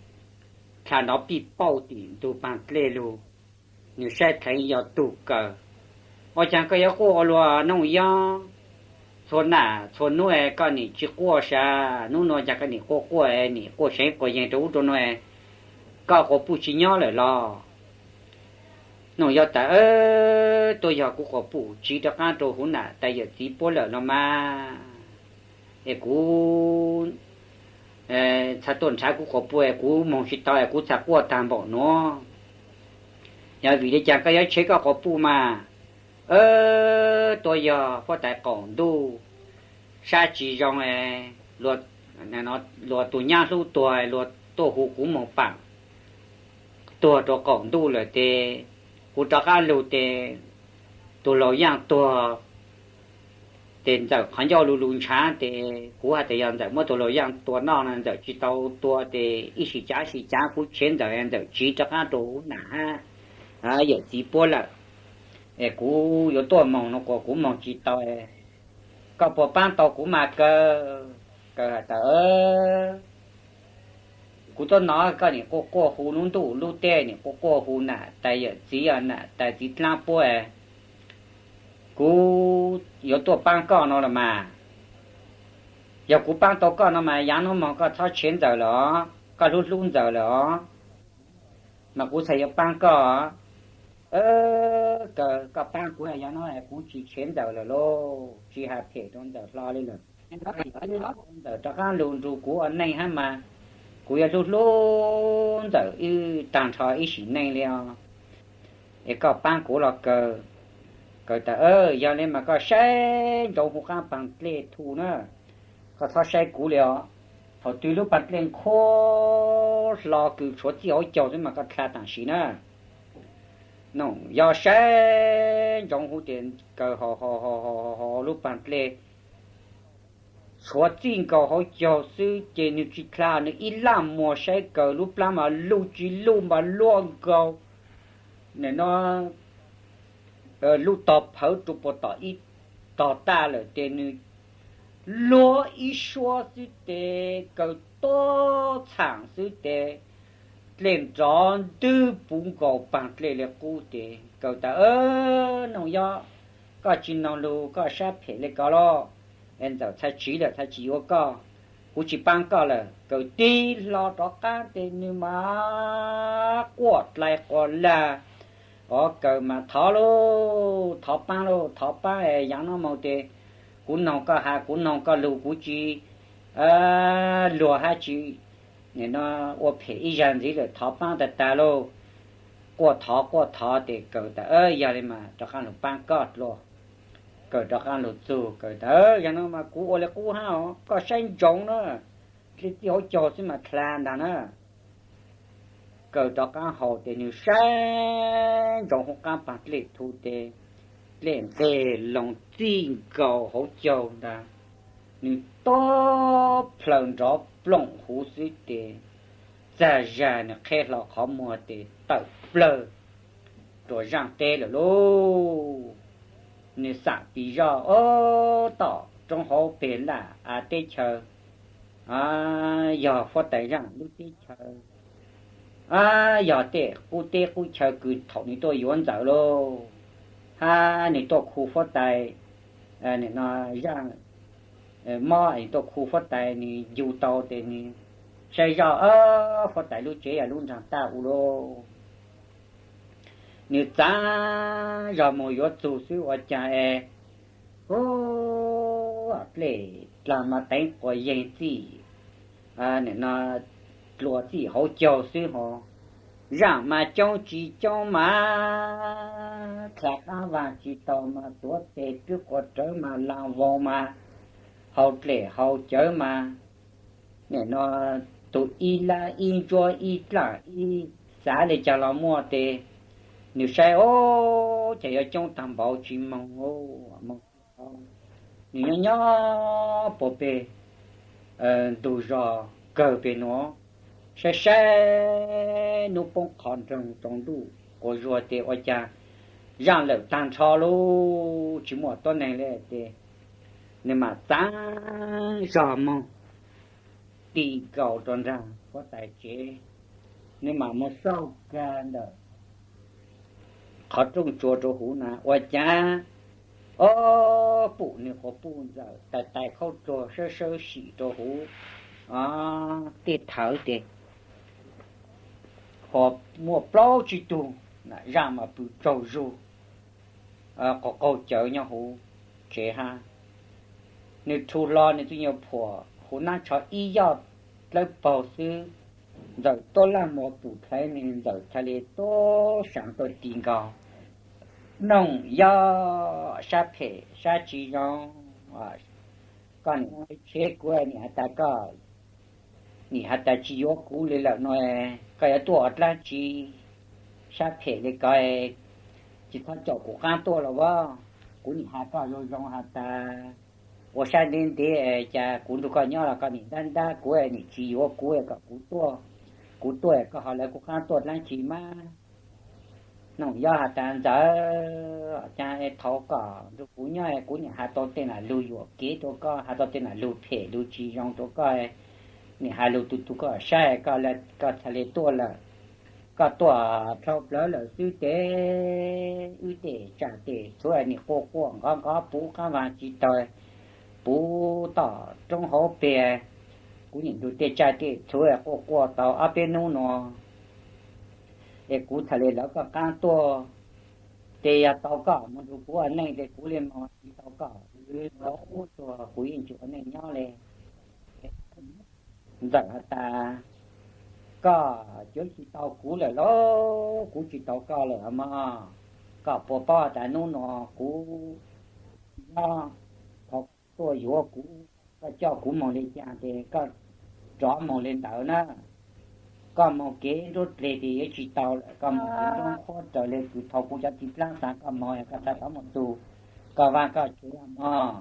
dlha nrov pij pauj tim ntug paag dlej lug. Nwg saib dheev yog tug kawg. Ua caag koj yuav quaj ua luaj Nooj Yob? Txhua nam txhua nub es koj nim tsi quaj sas, nub nuav caag koj nim quaj quaj, nim quaj seev quaj yeeg rua ub rua nuav, koj quas puj tsi nyob lawm los? Nooj Yob tas, tuab yog kuv quas puj tsiv rov qaab rua huv nam tais yawm txiv puab lawm no mas, es kuv txhad tuaj nrhav kuv quas puj es kuv moog tsi tau es kuv txhad quaj taag npaum nuav. Yog vim le caag koj yuav tshev koj quas puj mas? Tuab yog huab tais qaum ntuj sab tsi zoo, luag tug nyab hlub tuag, luag tuaj hu kuv moog paam tuag rua qaum ntuj lawm tes kuv rov qaab lug tes tug laug yaaj tuag tes ntxawm qhov ncauj lu lug ntshaav tes kuv has tas yog ntxawm muab tug laug yaaj tua noj no, ntxawm tsi tau tua tes ib sim caav ib sim caav kuv tshev ntxawm, ntxawm tsiv rov qaab rua huv nam hab yawm txiv puab lawm. Es kuv yuav tuaj moog no kuas kuv moog tsi tau, koj puas paab tau kuv mas kawg? Kawg has tas, kuv tuab no koj nim quaj quaj hu lub ntuj lub teb, nim quaj quaj hu nam tais yawm txiv, nam tais txiv dlaab puab, kuv yuav tuaj paab koj no los mas. Yog kuv paab tau koj no mas yaav nuav moog koj txhob tshev ntxawm lawm os, koj hlub hlub ntxawm lawm os, mas kuv txhad yuav paab koj. Kawg, koj paab kuv, yog no kuv tsi tshev ntxawm lawm lauj, tsi has phem rua ntxawm hlo li lawm. Ntxawm rov qaab lug nrug kuv ua neej hab mas, kuv yuav hlub hlub ntxawm wb taag nrho ib sim neej li os. Es koj paab kuv los kawg? Kawg tas, yog li mas koj saib ntsoov huv qaab paag dlej thu na, koj txhob saib kuv li os. Thaum twg lub paag dlej nkhuav hlo kws tshuav txij hauv caug xwb mas koj dlha taam sim na. Nooj Yob saib ntsoov huv tes kawg ho ho ho ho lub paag dlej tshuav txij nkaus hauv caug xwb ces nwg tsi dlha, nwg ib laj muag saib kawg lub plaab mas luj tsi luj mas luaj nkaus no lub tog phawv rua puag tom ib tog taj lawm tes nwg luag ib suab xwb tes kawg tuab txhaam xwb tes dlej nrov ntwg puv nkaus paag dlej li qub tes kawg tas, Nooj Yob, koj tsi noog lug koj sab phem li ko los? Es ntxawm txhad tsiv lawm txhad tsi yuav koj, kuv tsi paab koj lawm. Kawg tig hlo rov qaab tes nwg mas quaj dlai quas lag. Os kawg mas thov lauj, thov paab lauj, thov paab es yaav nuav moog tes kuv noog koj has, kuv noog koj lug, kuv tsi luag hab tsi ua phem ib zag ntxiv lawm, thov paab tag tag lauj. Quaj thov quaj thov tes kawg tas, yog li mas rov qaab lug paab koj dlua. Kawg rov qaab lug txug kawg tas, yog no mas kuv ua li qub hab os, koj saib ntsoov na, dlej txij hauv caug xwb mas dlha ntaag na. Kawg rov qaab haus tes nwg saib ntsoov huv qaab paag dlej thu tes dlej nqeg loo txij nkaus hauv caug ntaag, nwg tuab plhaws nrov ploom huv xwb tes txag zag nwg qheb hlo qhov muag tes tawm plawg rua zaaj teb lawm lauj. Nwg xam pis zoj, ob, tom roob hauv peg laj av teb chaws, yog huab tais zaaj lub teb chaws, yog tej qub teb qub chaw kws thaum nwg tuaj yuav ntxawm lauj, hab nwg tuaj khu huab tais zaaj mob, nwg tuaj khu huab tais, nwg ncu tau tes nwg saib zoj, huab tais lub tsev yog lub nraag taj u lauj. Nwg txaav zog moog yuav txug xwb ua caag es, ub, dlej dlaag mas teev quas yeeg txij, dlua txij hauv caug xwb ho. Zaaj mas coob tsi coob mas dlha qaab vaag tsi tau mas tuav tes twb quas rawv mas laag voog mas haus dlej haus cawv mas, nim no tug ib lab ib ntsuab ib dlaaj ib xav le caag los muaj tes Nws saib, o, ces yuav coob tag npaum tsis moog, moog, nws nyob nyob puag pem ntug zos kawg pem nuav, saib saib nub poob qho nroog tsaus ntuj quas zuag tes ua cas zaaj lawm tag nrho lug tsis muaj tuab neeg le tes nws mam txaav zog moog ti nkaus rua nraag huab tais tsev. Nws mam moog xauj kag ntawm qhov rooj tsua rua huv na ua cas, o, pum nwg quas puj ntxawm tais tais khaub dluag sawb sawb sim rua huv tej thawv tes ho muaj plaub tsib tug zaaj mas pw tsaug zug qaug qaug cawv nyob huv tsev hab. Nws rhu hlo nws tug nyuas phuam huv nab tsho ib yoj dlawb paug xwb, ntxawm tuab laag mos pum dlhaiv nwg ntxawm ca le tuab saav tuaj ti nkaus. Noog Yob, sab phem sab tsis zoo, koj nim tseb kuv, nim has tas koj, nim has tas tsis yuav kuv le lawm no, koj yuav tuaj ua dlaab tsi? Sab phem le koj, tsis txhob caum kuv qaab tuaj los as. Kuv nim has koj zoo zoo has tas ua sab ntev ntev, cas kuv nrug koj nyob los koj nim ntab ntab kuv, nim tsis yuav kuv kom kuv tuaj, kuv tuaj koj ho lawv kuv qaab tuaj dlaab tsi mas. Noog Yob has tas ntxawm, cas thaum koj nrug kuv nyob kuv nim has tau tej nam lug yuam kev rua koj, has tau tej nam lug phem lug tsis zoo rua koj, nim has lug tu tu koj saib, koj txhad le tuaj lawm. Koj tuaj dhau plawv lawm xwb tes wb tej tsam tej txhuv nim quaj quaj nqov nqov puv qaab vaag tsis taug, puv toj roob hauv peg. Kuv nim nrug tej tsam tej txhuv quaj quaj tau ob peb nub nua, es kuv txhad le lawv koj qaab tuaj. Tes yog tau koj moog nrug kuv ua neej tes kuv le moog, tsis tau koj, kuv yeej tsis ua neej nyob le. Ntxawm has tas koj yuav tsis tau kuv lawm lauj, kuv tsis tau koj lawm mog. Koj puas paub tas nub nua kuv nyob, thaum koj tuaj yuav kuv, koj coj kuv moog le caag tes koj rov moog le ntawd na. Koj moog kev nruab dleg tes yuav tsis tau lawm, koj moog kev nruab qhuab raws le kws thaum kuv cov txiv dlaab xaav koj moog, koj txhad rov moog tu koj vaaj koj tsev mog,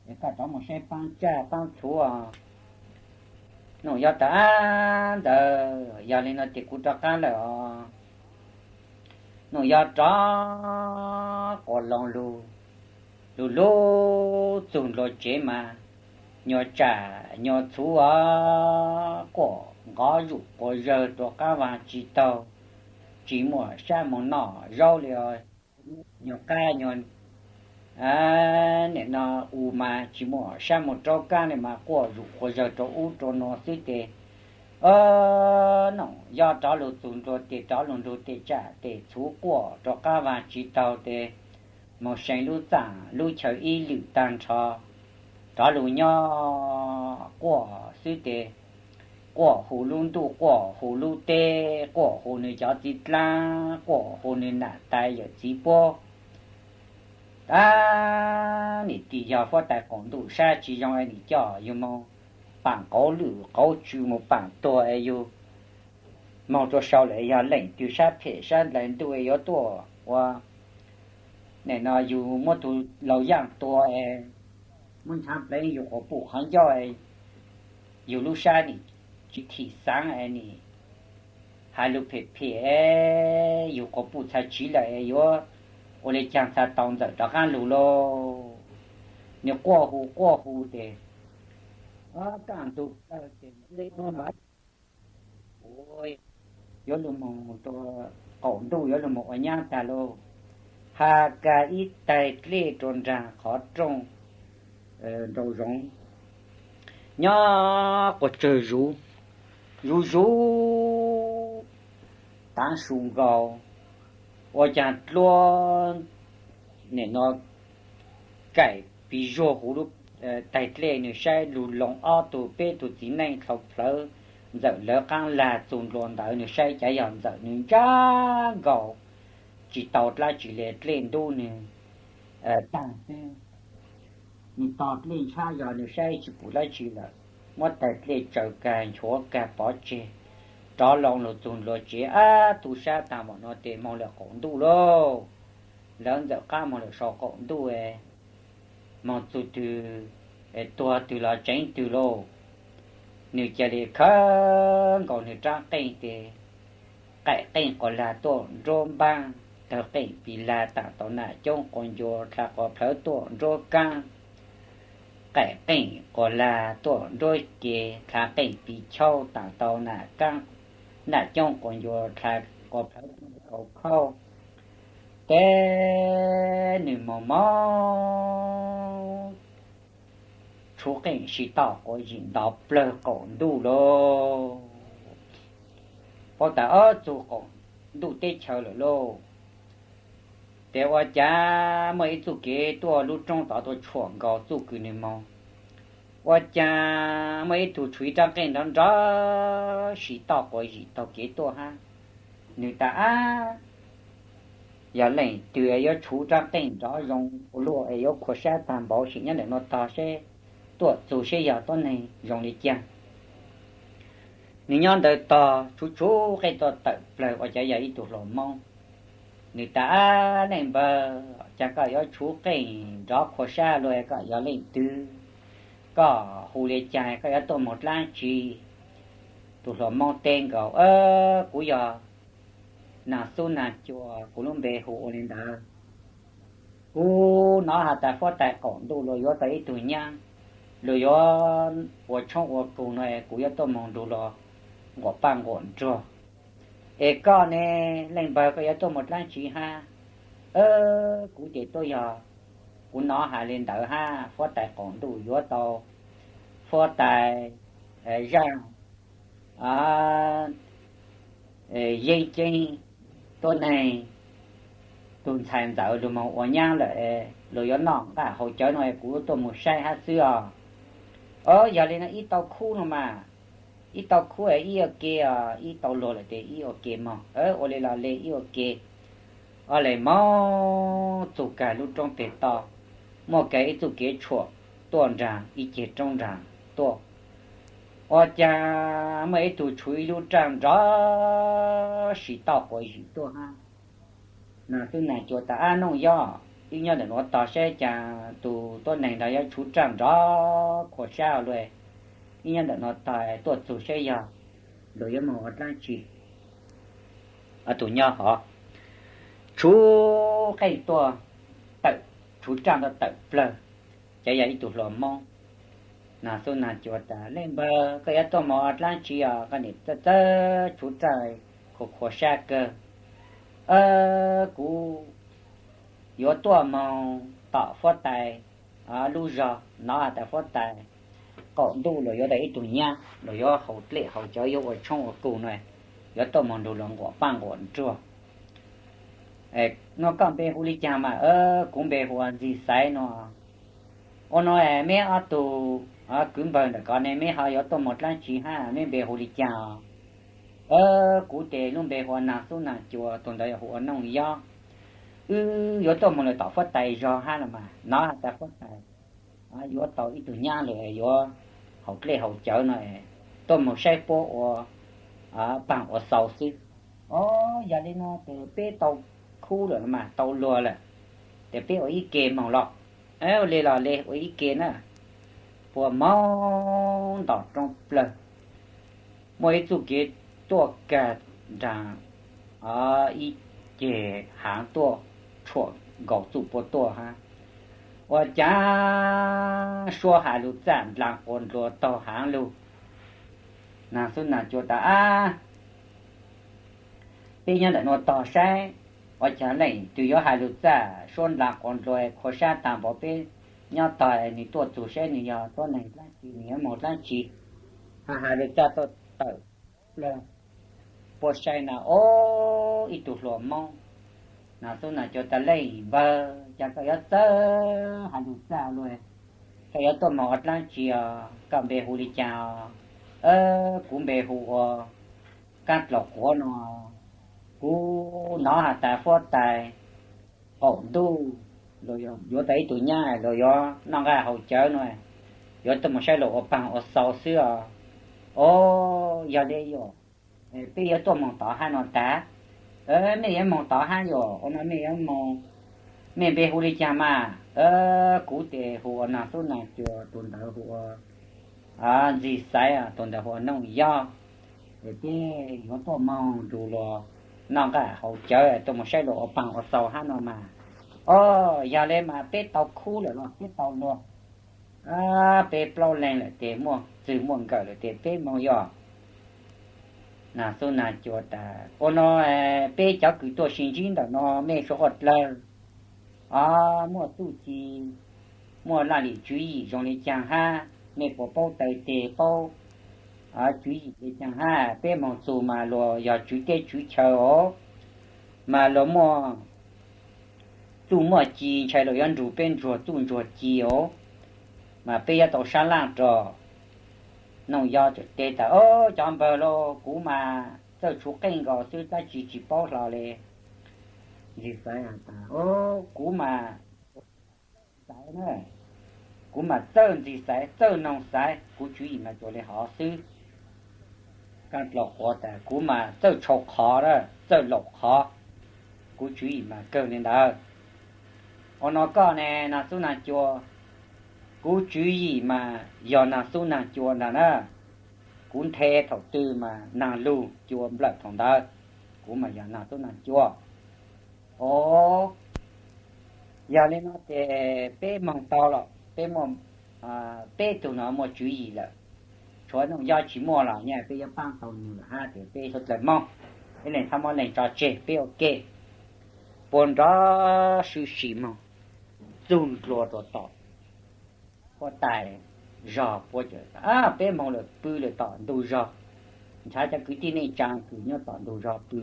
es koj rov moog saib paab tsaj paab txhuv. Noog Yob tas ntxawm, yog le no tes kuv rov qaab lawm os. Noog Yob rov quas loo lug, lug lug txug ntua tsev mas nyuas tsam nyuas txhuv os quaj nqov zuj quas zawg rua qaab vaag tsis taug, tsis muaj sab moog noj zaub le. Nyuas qab nyuas nim no u mas tsis muaj sab moog raub kaab le mas quaj zuj quas zawg rua ub rua nuav xwb tes. Noog Yob rov lug txug ntua tes rov lug nrug tej tsam tej txhuv quaj rua qaab vaag tsis taug tes moog see lub txaaj lub chaw ib lwm taag nrho, rov lug nyob quaj xwb tes quaj hu lub ntuj, quaj hu lub teb, quaj hu nwg cov txiv dlaab, quaj hu nwg nam tais yawm txiv puab. Ab, nim tsis yog huab tais qaum ntuj sab tsis zoo es nim coj yug moog paam qauv lwm qauv tsw, moog paam tuag es yug moog rua sau lawm yog leej twg sab phem sab ndlais ntuj es yuav tuaj ua, nim no yug muab tug laug yaaj tua es muab nchaav pleev yug quas puj qhov ncauj, yug lub sab nim tsis thim xaav es nim has lug phem phem, yug quas puj txhad tsiv lawm es yuav ua le caag txhad tau ntxawm rov qaab lug lauj. Nwg quaj hu quaj hu tes kaj ntug kawg tes yuav lug moog rua qaum ntuj, yuav lug moog ua nyab tag lauj. Has kag ib taig dlej rua nraag qhov rooj nraum zoov, nyob quas tsawg zuv, zuv zuv taav su nkaus, ua caag dluab nim no kaim pis zuag huv lub taig dlej. Nwg saib lug loo ob tug peb tug txiv neej dlhau plawv ntxawm lawv qaab lag txug ntua ntawd, nwg saib cav yog ntxawm nwg ntsab nkaus, tsis tau dlaab tsi le, dlej ntub nwg taag xwb. Nwg tog dlej ntshab zog, nwg saib tsis pum dlaab tsi lawm, muab taig dlej tsaws kag nchuav kag pov tseg, rov loo los txug nruab tsev, ab, tu sab taag mom no tes moog lawm qaum ntuj lauj. Lawv ntxawm qaab moog lawm sau qaum ntuj, moog txug twg, tuag twg los tseev twg lauj. Nwg ca le khawb nkaus nwg raab qeej tes qaim qeej quas lag tuaj nruab npaab, tawg qeej pis lag taam tau nam coob quas ncua dlha quas plawv tuaj nruab kaab, qaim qeej quas lag tuaj nruab cev dlha qeej pis chauj taam tau nam kaab, nam coob quas ncua dlha quas plawv tuaj nruab kaus khauj. Tes nwg moog moog tshuv qeej sib toj quas zim ntov plawg qaum ntuj lauj. Paub tas ob txug qaum ntuj teb chaws lawm lauj. Tes ua caag muaj ib txuj kev tuaj lub roob tod tuaj tshuam nkaus txuj kws nwg moog. Ua caag muaj ib tug tshuv ib raab qeej nrov nrov sib toj quas zim taug kev tuaj hab. Nwg tas ab, yog leej twg yuav tshuv raab qeej nrov zoo ua luaj es yuav qhuas sab taag npaum sim nyob ntawm nuav tog seb, tuaj txug seb yog tuab neeg zoo le caag. Nwg nyob ntawd tog tshuv tshuv qeej tuaj tawm plawg ua caag yog ib tug hluas Moob. Nwg tas ab, leej npawg, caag koj yuav tshuv qeej nrov qhuas sab luaj, koj yog leej twg, koj hu le caag, koj yuav tuaj moog dlaab tsi? Tug hluas Moob teb nkaus, kuv yog Naag Xub Naag Cua, kuv lub npe hu ua le ntawd. Kuv nov has tas huab tais qaum ntuj luas yuav tau ib tug nyab, luas yuav ua tshoob ua kug no, kuv yuav tuaj moog nrug luas nquam paj nquam nruag. Es koj ne, leej npawg, koj yuav tuaj moog dlaab tsi hab? Kuv ces tuaj yog, kuv nov has le ntawd hab, huab tais qaum ntuj yuav tau huab tais zaaj yeeb ceeb tuab neeg tug ntxhais ntxawm lug moog ua nyab lawm, luas yuav noj nqaj haus cawv no, kuv tuaj moog saib hab xwb os. Yog le no ib tau khub no mas, ib tau khub ib ua ke, ib tau luag lawm tes ib ua ke moog, ua le los le ib ua ke. Ob leeg moog txug kag lub roob peg toj, muaj kag ib txuj kev tshuam tuaj nraag ib ceg roob nraag tuaj. Ua caag muaj ib tug tshuv ib lub raaj nrov sib toj quas zim tuaj hab. Naag Xub Naag Cua tas, ab, Nooj Yob, wb nyob ntawm nuav tog saib caag tug tuab neeg nrog yuav tshuv raaj nrov qhuas sab luaj, wb nyob ntawm nuav tog tuaj txug saib yog luas yuav moog ua dlaab tsi. Tug nyob hov tshuv qeej tuaj tawm, tshuv raaj tuaj tawm plawg, ces yog ib tug hluas Moob. Naag Xub Naag Cua tas, leej npawg, koj yuav tuaj moog ua dlaab tsi os? Koj niam txawj txawj tshuv raaj qhuas qhuas sab kawg. Kuv yuav tuaj moog tom huab tais lub zog, nov has tas huab tais qaum ntuj luas yuav tau ib tug nyab, luas yuav haus dlej haus cawv, yuav ua tshoob ua kug no, yuav tuaj moog nrug luas nquam paj nquam nruag. Nua, koj npe hu le caag mas? Kuv npe hu ua Ntxig Xaiv no. Ua no, meb ob tug kwv npawg ntawm ko ne, meb ho yuav tuaj moog dlaab tsi hab? Meb npe hu le caag? Kuv tes lub npe hu ua Naag Xub Naag Cua, tug ntawd yog hu ua Nooj Yob. Wb yuav tuaj moog lawm tom huab tais zog hab los mas, nov has tas huab tais yuav tau ib tug nyab lawm, yuav haus dlej haus cawv no, tuaj moog saib puab ua paag ua xaus xwb. Os, yog le no tes peb tau khub lawm los mas, tau luag lawm, tes peb ua ib ke moog los. Ua le los le, ua ib ke na. Puag moog ntom roob plawg, muaj ib txuj kev tuaj kag nraag ib ceg haav tuaj, tshuam nkaus txuj puab tuaj hab. Ua caag suab has lug txaj ndlaag quas ndlua taug haav lug. Naag Xub Naag Cua tas, ab, peb nyob ntawm nuav tog saib, ua caag leej twg yuav has lug txaj suab ndlaag quas ndlua qhuas sab taag npaum peb nyob tog, nwg tuaj txug saib nwg yog tuab neeg dlaab tsi, nwg yuav moog dlaab tsi. Has has lug txaj tuaj tawm plawg, puab saib na, ob, ib tug hluas Moob. Naag Xub Naag Cua tas, leej npawg, caag koj yuav txawj has lug txaj luaj? Koj yuav tuaj moog ua dlaab tsi os? Koj npe hu le caag? Kuv npe hu ua Kaab Dlaus Quav no. Kuv nov has tas huab tais qaum ntuj luas yuav tau ib tug nyab, luas yuav noj nqaj haus cawv no, yuav tuaj moog saib luas ua paag ua xaus xwb os. Os, yog le yog, Peb yuav tuaj moog tod hab no tag. Mej yuav moog tod hab yom? Ua no mej yuav moog, mej npe hu le caag mas? Kuv tes hu ua Nag Xub Nag Cua, tug ntawd hu ua Ntxig Xaiv, tug ntawd hu ua Nooj Yob. Es peb yuav tuaj moog nrug luag noj nqaj haus cawv, tuaj moog saib luag ua paag ua xaus hab no mas. O, yog le mas peb tau khub lawm los peb tau luag, peb plaub leeg lawm tes muaj txwg muaj nkawm lawm tes peb moog yog. Nag Xub Nag Cua tas, ua no peb cov kws tuaj sib ntsib ntawm no mej suav quaj dlawg, o, muaj txuj ci, muaj laj lim tswv yim zoo le caag hab? Mej puas paub taw teg, paub tswv yim le caag hab? Peb moog txug mas luag yog tswv teb tswv chaw os, mas luag muaj txuj muaj ci, ntshai luag yuav nrug peb ntsuag txuj ntsuag ci os, mas peb yuav tau sab laj rog. Nooj Yob teb tas, o, cov npawg lauj, kuv mas txawj tshuv qeej nkaus xwb tab tsis tsis paub hlo le. Ntxig Xaiv tas, o, kuv mas Xaiv na, kuv mas txawj Ntxig Xaiv, txawj Noog Xaiv, kuv tswv yim mas cuag le hov xwb. Kaaj Dlau Quav tas, kuv mas txawj tshau qhov, txawj laum qhov, kuv tswv yim mas kawg le ntawd. Ua no koj ne Nag Xub Nag Cua? Kuv tswv yim mas yog Nag Xub Nag Cua ntag na. Kuv nthe thaum twg mas nag lug cua nplawm thaum ntawd, kuv mas yog Nag Xub Nag Cua. O, yog le no ces peb moog tau los peb muaj, peb tug no muaj tswv yim lawm, tshuav Nooj Yob tsis muaj los nyaj peb yuav paab tau nws lawm hab ces peb suav dlawg moog, ib leeg txhob muab leeg tso tseg, peb ua ke. Puag nrov sib sim moog txug ntua rua tom huab tais zog puab, peb moog lawm pw lawm tom ntug zog, nrhav cov kwv tij neej tsaa kws nyob tom ntug zog pw.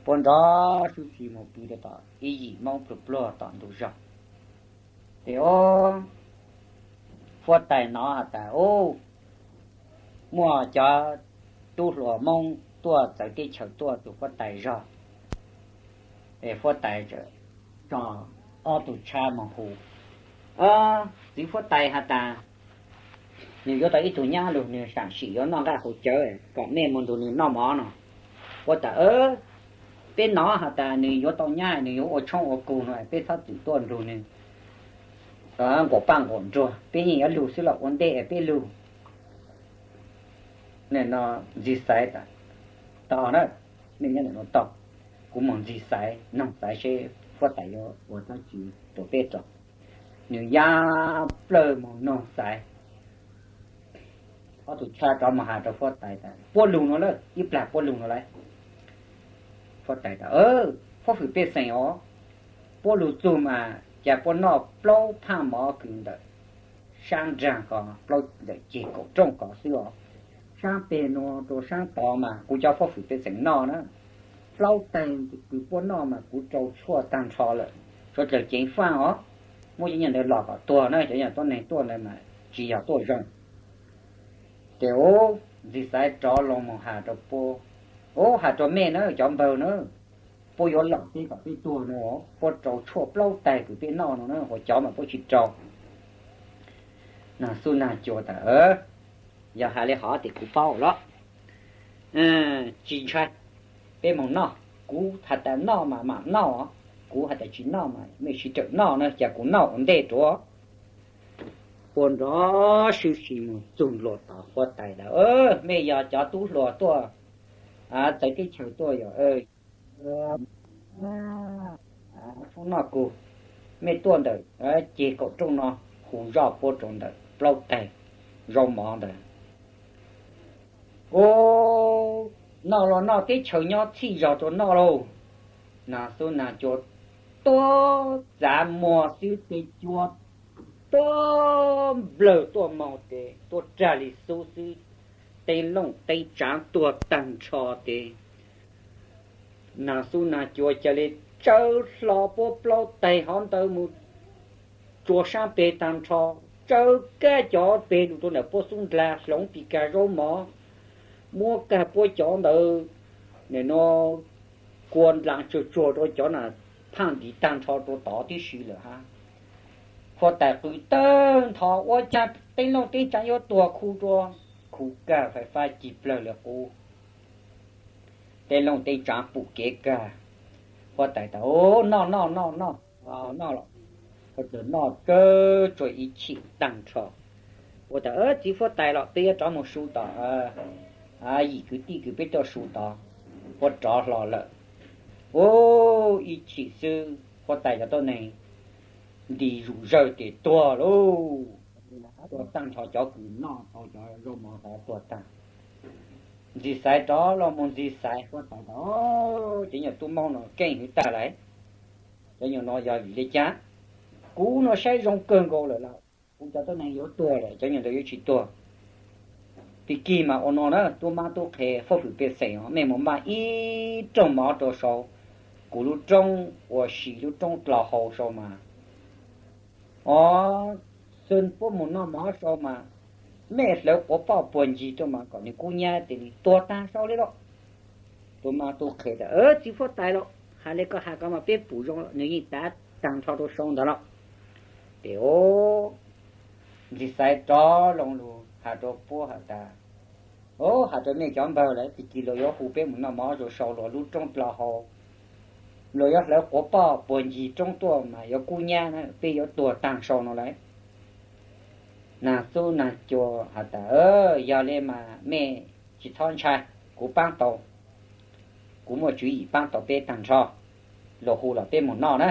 Puag nrov sib sim moog pw rua tom ib yim Moob pluag pluag tom ntug zog. Ces o, huab tais nov has tas, o, muaj cov tub hluas Moob tuaj txawv teb chaws tuaj tus huab tais zog. Es huab tais tso ob tug tshab moog hu, txiv huab tais has tas, nwg yuav tau ib tug nyab lug, nwg saam sim yuav noj nqaj haus cawv, kom mej moog nrug nwg noj mov no. Huab tais, peb nov has tas nwg yuav tau nyab, nwg yuav ua tshoob ua kug no, peb txhob txwm tuaj nrug nwg nquas paj nquas nruag, peb yeej yuav lug xwb los ua ntej peb lug. Ntxig Xaiv tas, tau na, mej nyob ntawm no tau, kuv moog ntxig Xaiv noog Xaiv seb huab tais yuav ua dlaab tsi rua peb tso. Nwg ya plawg moog noog Xaiv. Ob tug tshab rov moog has rua huab tais tas, puab lug no lawm, ib plag puab lug no lawm. Huab tais tas, huab fwm pej xeem os, puab lug txug mas ca puab noj plaub phaaj mov kws ntawm saab nraag ko, plaub ntawm ceg kaum rooj ko xwb os. Saab peg nuav rua saab tod mas kuv cov huab fwm pej xeem noj na. Plaub teg kws puab noj mas kuv rau tshuaj taag nrho lawm. Suav dlawg ceev faaj os, muab cov nyuag ntawd los kom tuag na, cov nyuag tuab neeg tuaj ntawd mas tsis yog tuaj zoo. Ces ntxig Xaiv rov lug moog has rua puab, o, has rua mej na cov npawg na, puab yuav lom peb kom peb tuag no, puab rau tshuaj plaub teg kws peb noj no na, ua cov mas puab tsis rau. Nag Xub Nag Cua tas, yog has le hov tes kuv paub los, tsis ntshai, peb moog noj. Kuv has tas noj mas mam noj, kuv has tas tsis noj mas mej sib tawm noj na, ca kuv noj ua ntej rua. Puag nrov sib sim moog txug ntua tom huab tais tas, mej yog cov tub hluas tuaj txawv teb chaws tuaj yog tshoob noj kug, mej tuaj ntawm ceg kaum rooj no, hu zoj puab rua ntawm plaub teg zaub mov ntawd. Ub, noj los noj, teb chaws nyob txhij zog rua noj lauj. Nag Xub Nag Cua tuaj txav muag xwb tes cua tuaj nplawg tuaj moog tes tuaj rag li xub xwb, teeb looj teeb tsaav tuag taag nrho tes Nag Xub Nag Cua ca le tsawv hlo puab plaub teg hov ntawd mus rua saab peg taag nrho, tsawv kag cov peg lug rua ntawm puab xub ndlag hloov tis kag zaub mov, muab kag puab cov ntawd, nim no kua ndlaas tsuag tsuag rua cov na, phaaj ntiv taag nrho rua tod tib si lawm hab. Huab tais qw tawg ntho, ua caag teeb looj teeb tsaav yuav tuag khu rua, khu kag fais fab cig plawg le qub. tej looj tej tsav pum kev kag. Huab tais tas, Ub, noj noj noj noj, noj los. Huab tais noj kawg tsuag ib chim tag nrho. Huab tais, Txiv huab tais los peb yuav rov mus su tom yim kwv tij kws peb tuaj su tod. Huab rov hlo lawm. Ub, ib chim xwb huab tais cov tuab neeg nti zuj zawg ces tuag lauj. Tuag tag nrho, cov kws noj tau cov zaub mov tuag tag. Ntxim Xaiv rov los mus ntxim xaiv, huab tais tas, Cov nyuag tub Hmoob no keej heev tag lawm. Cov nyuag no yog vim li cas? Kuv no saib zoo kawg nkaus lawm los kuv cov tuab neeg yuav tuag lawm, cov nyuag ntawd yuav tsis tuag. Pig kig mas ua no na, tub mab tub qhe, huab fwm pej xeem, mej mus maj ib rooj mov rau sau kuv lub roob ua si, lub roob dlau hau sau mas, o, xwb puab mus noj mov sau mas, mej hlawv quav poj puag ncig tuaj mas kom nws kub nyab ces nws tuag tag sau li lauj. Tub mab tub qhe tas, Txiv huab tais los hais li koj has ko mas peb pum zoo, nws yeej tav tag nrho rau sau ntawd los. Ces, o, Ntxim Xaiv rov loo lus has rau puab has tas, O, has rau mej cov npawg lawm, pig kig luag yuav hu peb mus noj mov rau sau, luag lub roob dlau hau, luag yuav hlawv quav poj puag ncig roob tuaj mas yuav kub nyab na, peb yuav tuag tag sau no lawm. Nag xub nag cua has tas, Yog li mas mej tsis txhob ntshai, kuv paab tau, kuv muaj tswv yim paab tau peb tag nrho, luag hu los peb mus noj na.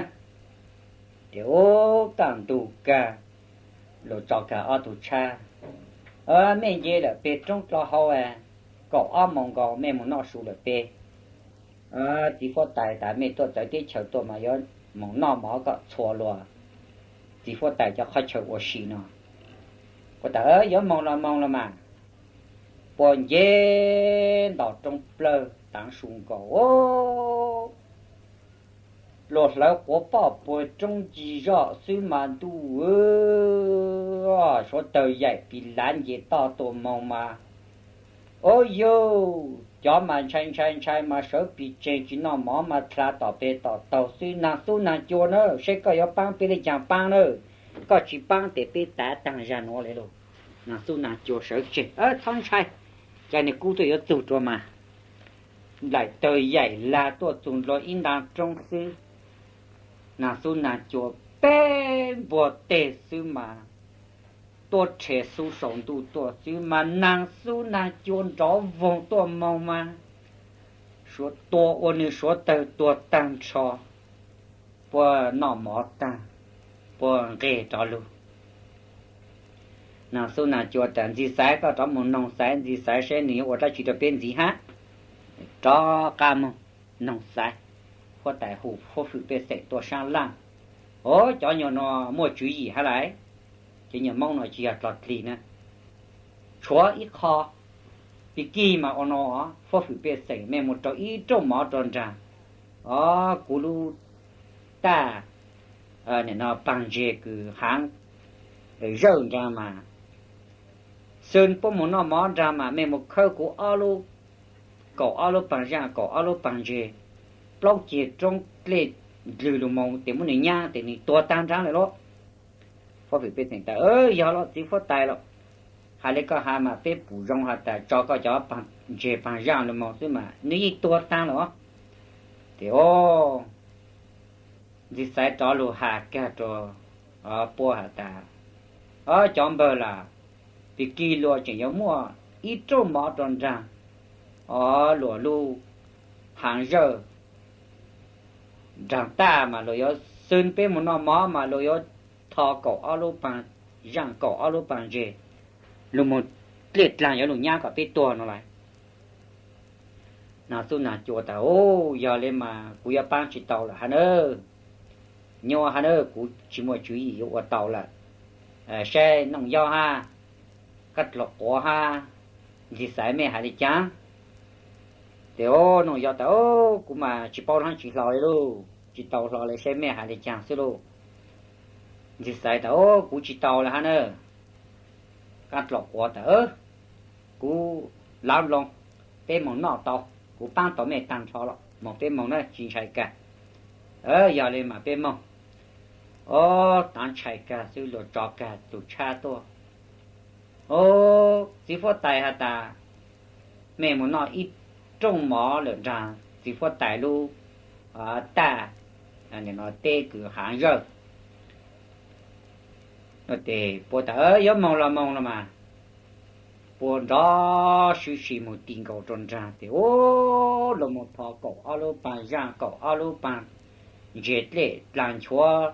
Ces ub, kaj ntug kag, luag tso kag ob tug tshab, Mej nce lawm peg roob dlau hau, kaum ob moos nkaus mej mus noj su lawm peb. Txiv huab tais tas, Mej tuaj txawv teb chaws tuaj mas yuav mus noj mov kom txhua luag txiv huab tais cov qhov chaw ua si no. Huab tais, Yuav moog los moog los mas. Puag nce ntom roob plawg taav su nkaus, luag hlawv quav poj puag roob ncig zoj xwb mas ntuj, suav tawg yaim pis lav nce toj tuaj moog mas, o yug, cov mas ntshai ntshai ntshai mas sawv pis tsees tsis noj mov mas dlha tom peg tom taug xwb. Nag xub nag cua na, saib koj yuav paab peb li caag paab na, koj tsis paab tes peb tav taag zag nuav li lauj. Nag xub nag cua sawv tsees, Txhob ntshai, ca nwg kub tuaj yuav txug rua mas. Nplaim tawg yaim lag tuaj txug ntua ib nta roob xwb, nag xub nag cua peb npuag teg xwb mas tuaj rhe xub saum ntuj tuaj xwb mas nag xub nag cua nrov voog tuaj moog mas suav tua ua nwg suav tawg tuag taag nrho, puag noj mov taag, puag nqeg rov lug. Nag xub nag cua tas, Ntxig Xaiv, koj rov mus noog Xaiv, Ntxig Xaiv saib nwg yuav ua dlaab tsi rua peb ntxiv hab. Rov qab moog noog Xaiv, huab tais hu huab fwm pej xeem tuaj saab laaj. O, cov nyuag no muaj tswv yim hab lais, cov nyuag Moob no tsis yog dlog dlig na. Tshuav ib qho, pig kig mas ua no, huab fwm pej xeem, mej mus rau ib rooj mov rua nraag, o, kuv lub taj no paag ntseg kws haav zawj nraag mas, xwb puab mus noj mov nraag mas mej mus khawb kuv ob lub, kaum ob lub paag zaaj kaum ob lub paag ntseg, plaub ceg roob dlej ndlwg lug moog tes muab nwg nyab tes nwg tuag taag nraag lawm lauj. Huab fwm pej xeem tas, Yog los txiv huab tais los, has le koj has mas peb pum zoo has tas tso koj cov paag ntseg paag zaaj lug moog xwb mas nwg yeej tuag taag lawm os. Tes o, Ntxig Xaiv rov lug has kag rua puab has tas, O cov npawg las, pig kig luag tseem yuav muaj ib rooj mov rua nraag, o, luag lub haav zawj nraag taj mas luag yuav xwb peb mus noj mov mas luag yuav tho kaum ob lub paag zaaj kaum ob lub paag ntseg lug moog dlej dlaag yuav lug nyab kom peb tuag no lais. Nag xub nag cua tas, O, yog le mas kuv yuav paab tsis tau lawm hab nawb. Nyuaj hab nawb, kuv tsis muaj tswv yim yuav ua tau lawm. Saib Nooj Yob hab Kab Dlom Quav hab Ntxig Xaiv mej has le caag. Tes o, Nooj Yob tas, O, kuv mas tsis paub hab tsis hlo le lauj, tsis tau hlo le, saib mej has le caag xwb lauj. Ntxig Xaiv tas, O, kuv tsis tau lawm hab nawb. Kab Dlom Quav tas, Kuv lawv loo, peb moog noj tau, kuv paab tau mej taag nrho los moog, peb moog na, tsis ntshai kag. Yog le mas peb moog. O, tav ntshai kag xwb luag tso kag tug tshab tuaj. O, txiv huab tais has tas, Mej mus noj ib rooj mov lawm nraag txiv huab tais lub taj, teb kws haav zawj. Puab tas yuav moog los moog los mas, puab nrov sib si moog ti nkaus rua nraag tes, ub, lug moog thov kaum ob lub paag zaaj, kaum ob lub paag ntses dlej, dlaag nchuav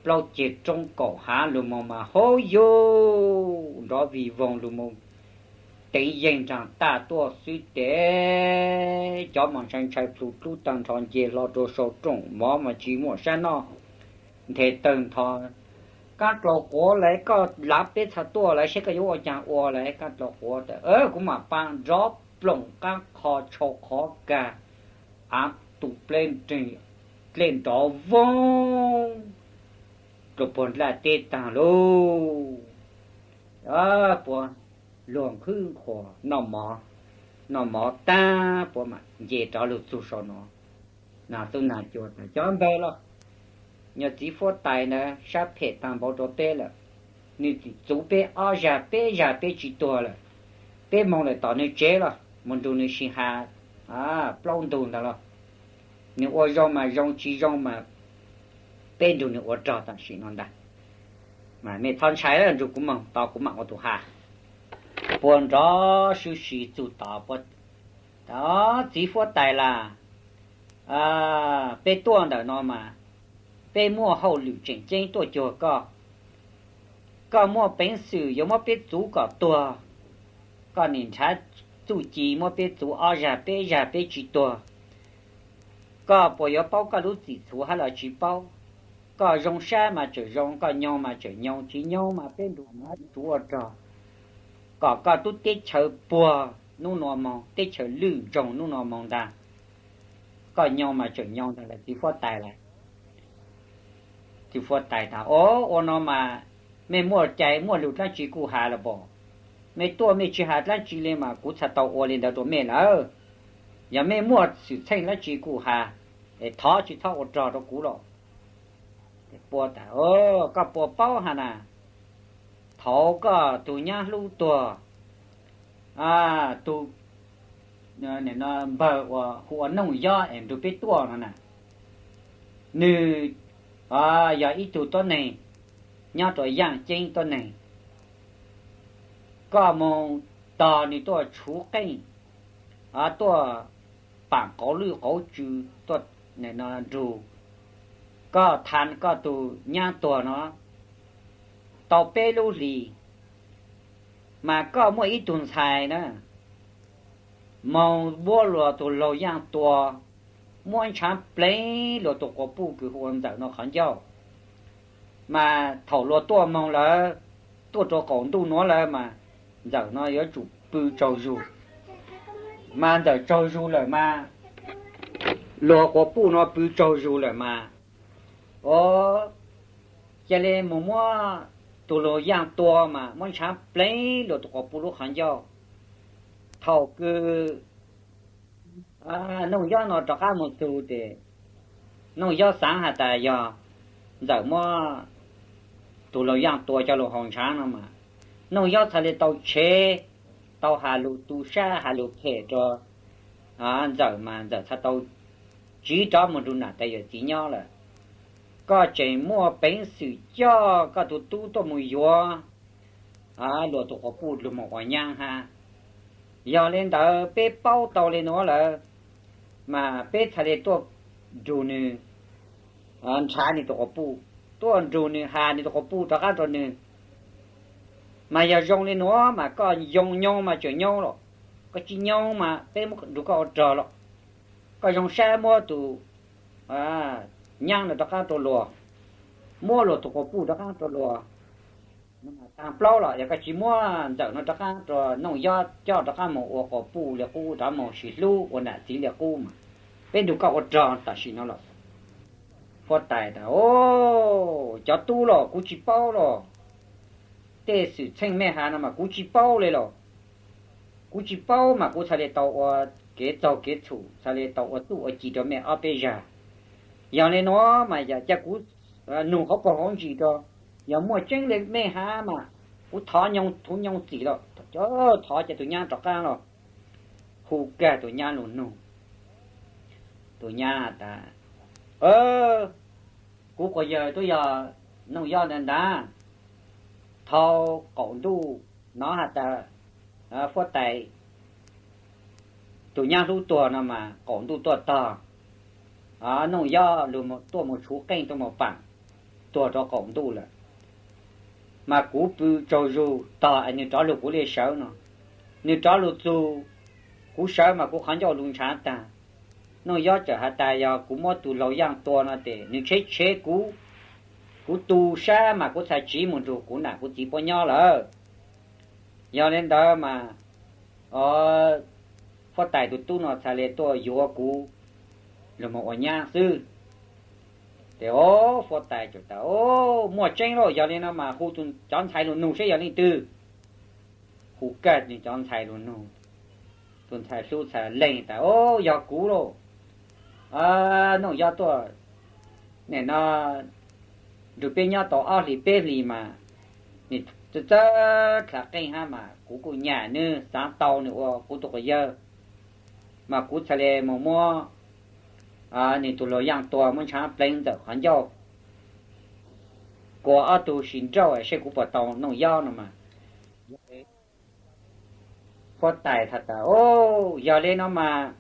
plaub ceg roob kaum haav lug moog mas hauv yug nrov vig voog lug moog teev yeeg nraag taj tuaj xwb tes, cov mas ntshai ntshai plhu dlub taag nrho nce hlo rua sau rooj mov mas tsi muaj sab noj, nthe tawg ntho. Kaab dlua quav lawv, koj laav peb txha tuaj lawm, saib koj yuav ua caag ua lawm. Kaab dlua quav tas, kuv mam paab nrov ploom qaab qho tshau qhov kag, av tu dlej nrov voog rua puag nplaj teb taag lauj. Puab luag nqhwb nqhuas noj mov, noj mov taag puab mam nce rov lug txug sau no. Nag tub nag cua tas, cov npawg lauj, nyuas txiv huab tais ntawd sab phem taag npaum rua peb lawm. Nwg txuv peb ob zag peb zag peb tsi tuag lawm. Peb moog lawm tom nwg tsev los moog nrug nwg sib has plaub ntug ntawd los, nwg ua zoo mas zoo, tsi zoo mas peb nrug nwg ua rog tam sim no ntag. Mas mej txhob ntshai, nrug kuv moog tod kuv mam ua tug has. Puab nrov sib si txug tod, puab tas, txiv huab tais las, peb tuaj ntawm no mas peb muaj hauj lwm tseem ceeb tuaj cuag koj. Koj muaj peev xwm yuav muab peb txuv kom tuag, koj nim nrhav txuj ci muab peb txuv ob zag peb zag peb tsi tuag. Koj puas yuav paub koj lub txim txhuv hab los tsi paub? Koj zoo sab mas tseem zoo, koj nyoog mas tseem nyoog, tsi nyoog mas peb nrug txuv ua rog kom koj tub teb chaws puag nub nua moog, teb chaws lwj ntsoog nub nua moog ntag. Koj nyoog mas tseem nyoog ntag las txiv huab tais las. Txiv huab tais tas, o, ua no mas mej muaj cai muaj lug dlaab tsi kuj has los pom. Mej tuaj mej tsi has dlaab tsi li mas kuv txhaj tau ua li ntawd rua mej lawm. Yog mej muaj xwm txheej dlaab tsi kuj has, es thov tsi txhob ua rog rua kuv los. Puab tas, koj puas paub has na, thaud koj tug nyab hlub tuag, tug npawg uas hu ua Nooj Yob es nrug peb tuaj no na, nwg yog ib tug tuab neeg nyob rua Yaaj Ceeb tuab neeg. Koj moog tog nwg tuaj tshuv qeej, tuaj paam qauv lwj qauv tsw, tuaj nrug koj tha koj tug nyab tuag no tau peb lub hlis, mas koj muaj ib tug ntxhais na, moog npuab luag tug laug yaaj tua, muab ntshaav pleev luag tug quas puj kws hu ua Ntxawm no qhov ncauj. Mas thaum luag tuaj moog lawm, tuaj rua qaum ntuj nuav lawm mas Ntxawm no yuav tsum pw tsaug zug. Mas Ntxawm tsaug zug lawm mas, luag quas puj no pw tsaug zug lawm mas, o, ca le moog muab tug laug yaaj tua mas muab ntshaav pleev luag tug quas puj lub qhov ncauj. Thaum kws Nooj Yob no rov qaab moog txug tes, Nooj Yob xaav has tas yog Ntxawm muab tug laug yaaj tua coj lug haus ntshaav no mas, Nooj Yob txhaj le tau tshev, tau has lug tu sab has lug phem rua Ntxawm mas Ntxawm txhaj tau tsiv rov moog nrug nam tais yawm txiv nyob lawm. Koj tseem muaj peev xwm coj koj tug tub tuaj moog yuav luag tug quas puj lug moog ua nyaab hab. Yog le ntawd peb paub tau le nuav lawm, mas peb txhaj le tuaj nrug nwg nrhav nwg tug quas puj, tuaj nrug nwg has nwg tug quas puj rov qaab rua nwg. Mas yog zoo le nuav mas koj yoo nyoog mas tseem nyoog los, koj tsi nyoog mas peb muab nrug koj ua rog los. Koj zoo sab muab tug nyaab no rov qaab rua luag, muab luag tug quas puj rov qaab rua luag. Taag plaub los yog koj tsi muab Ntxawm no rov qaab rua Nooj Yob coj rov qaab moog ua quas puj le qub, rov moog sis hlub ua nam txiv le qub mas peb nrug koj ua rog tam sim no los. Huab tais tas, o, cov tub los kuv tsi paub los, tej xwm txheej mej has no mas kuv tsi paub le los. Kuv tsi paub mas kuv txhaj le tau ua kev txaug kev txhum, txhaj le tau ua txuj ua ci rua mej ob peb zag. Yog le nuav mas yog ca kuv nug qhov paug hauv ntsis rua, yog muaj tseeb le mej hab mas kuv thov nyoog thuv nyoog txim los, thov ca tug nyaab rov qaab los, hu kiag tus nyab lug nug. Tus nyab has tas, Kuv quas yawg tub yog Nooj Yob ntawd ntag. Thaum qaum ntuj no has tas Fuab Tais tus nyab hlub tuag no mas qaum ntuj tuaj tog, Nooj Yob lug tuaj mus tshuv qeej tuaj mus paam tuag rau qaum ntuj lawm. Mas kuv pw tsaug zug tog es nws rov lug kuv li sawv no. Nws rov lug txug, kuv sawv mas kuv qhov ncauj lug ntshav tag. Nooj Yob txawm has tas yog kuv muab tus laug yaaj tua no tes nws tshev tshev kuv, kuv tu sab mas kuv txhad tsiv mus nrug kuv nam kuv txiv puab nyob lawm. Yog li ntawd mas Fuab Tais tus tub no txhad le tuaj yuav kuv lug mus ua nyab xwb. Ces Fuab Tais tas, Muaj tseeb lauj, yog li no mas hu cov ntxhais lug nug seb yog leej twg. Hu kiag cov ntxhais lug nug. Tus ntxhais hlub txhad leeg tas, Yog kuv lauj. Nooj Yob tuaj nim no nrug peb nyob tau ob hlis peb hlis mas nws txawj txawj dlha qeej hab mas kuv kuj nyam nws, xaav tau nws ua kuv tug quas yawg. Mas kuv txhad le mus muab nws tus laug yaaj tua, muab ntshav pleev ntawm qhov ncauj, kuas ob tug sis nrauj seb kuv puas tau Nooj Yob no mas. Fuab Tais has tas, Yog li no mas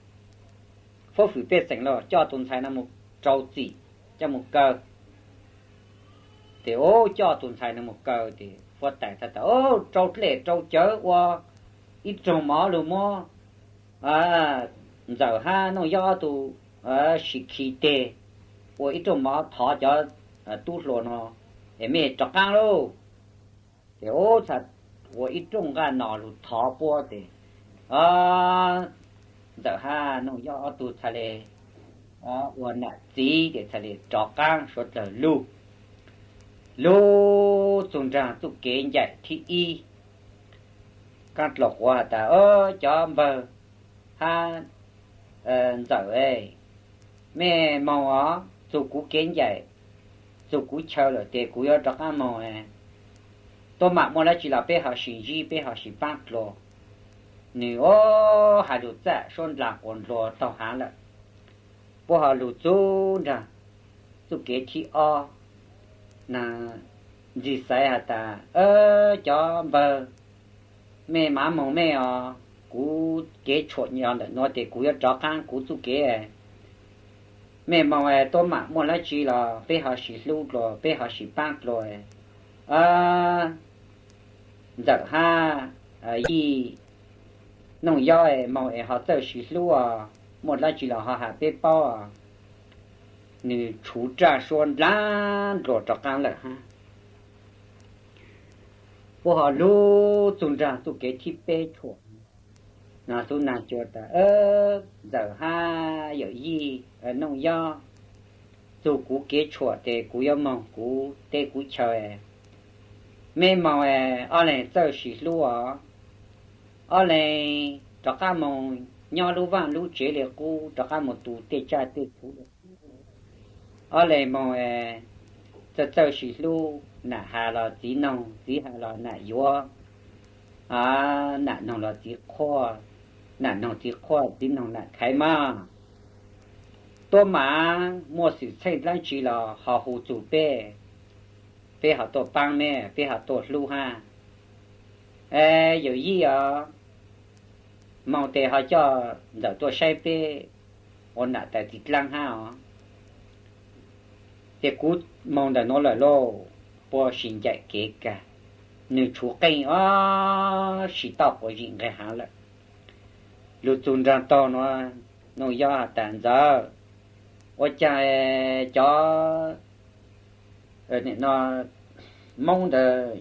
Fuab Fwm pej xeem los coj tus ntxhais no mus rau txim, coj mus kaw. Ces coj tus ntxhais no mus kaw ces Fuab Tais has tas, Rau dlej rau cawv ua ib rooj mov lug muab Ntxawm hab Nooj Yob ob tug sim khi teg, ua ib rooj mov thov cov tub hluas no es mej rov qaab lauj. Ces txhad ua ib rooj nqaj no lug thov puab tes Ntxawm hab Nooj Yob ob tug txhad le ua nam txiv ces txhad le rov qaab suav dlawg lug. Lug txug nraag txuj kev ncaim thib ib, Kaab Dluas Quav has tas, Cov npawg hab Ntxawm, mej moog os, txug kuv kev ncaim, txug kuv chaw lawm tes kuv yuav rov qaab moog. Tuab mam muaj dlaab tsi los peb ho sim ntsib, peb ho sim paab dlua. Nws hais lug txaj suab ndlaag quas ndlua taug haav lawm. Puab ho lug txug nraag txuj kev thib ob, nws ntxig xaiv has tas, Cov npawg, mej maam moog mej os, kuv kev tshuam yog ntawm nuav tes kuv yuav rov qaab kuv txuj kev. Mej moog, tuab mam muaj dlaab tsi los peb ho sim hlub dlua, peb ho sim paab dlua. Ntxawm hab Yij, Nooj Yob moog es ho txawj sim hlub os, muaj dlaab tsi los ho has peb paub. Nws tshuv raj suab ndlaag dlua rov qaab lawm hab. Puab ho lug txug nraag txuj kev thib peb tshuam, no tub naag cua tas, Ntxawm hab Yawm Yij, Nooj Yob, txug kuv kev tshuam tes kuv yuav moog kuv teb kuv chaw. Mej moog, ob leeg txawj sim hlub os, ob leeg rov qaab moog nyob lub vaaj lub tsev le qub, rov qaab moog tu tej tsaj tej txhu le qub. Ob leeg moog txawj txawj sim hlub, nam has los txiv noog, txiv has los nam yuav, nam noog los txiv qhuaj, nam noog txiv qhuaj, txiv noog nam khaiv mas. Tuab mam muaj xwm txheej dlaab tsi los ho hu txug peb, peb ho tuaj paab mej, peb ho tuaj hlub hab. Yawm Yij os, moog tes ho coj Ntxawm tuaj saib peb ua nam tais txiv dlaab hab os. Ces kuv moog ntawm nuav lawm lauj. Puab sim ncaim kev kag, nws tshuv qeej ob sim toj quas zim nqeg haav lawm. Lug txug nraag taug nuav, Nooj Yob has tas, Ntxawm, ua caag cov Moob ntawd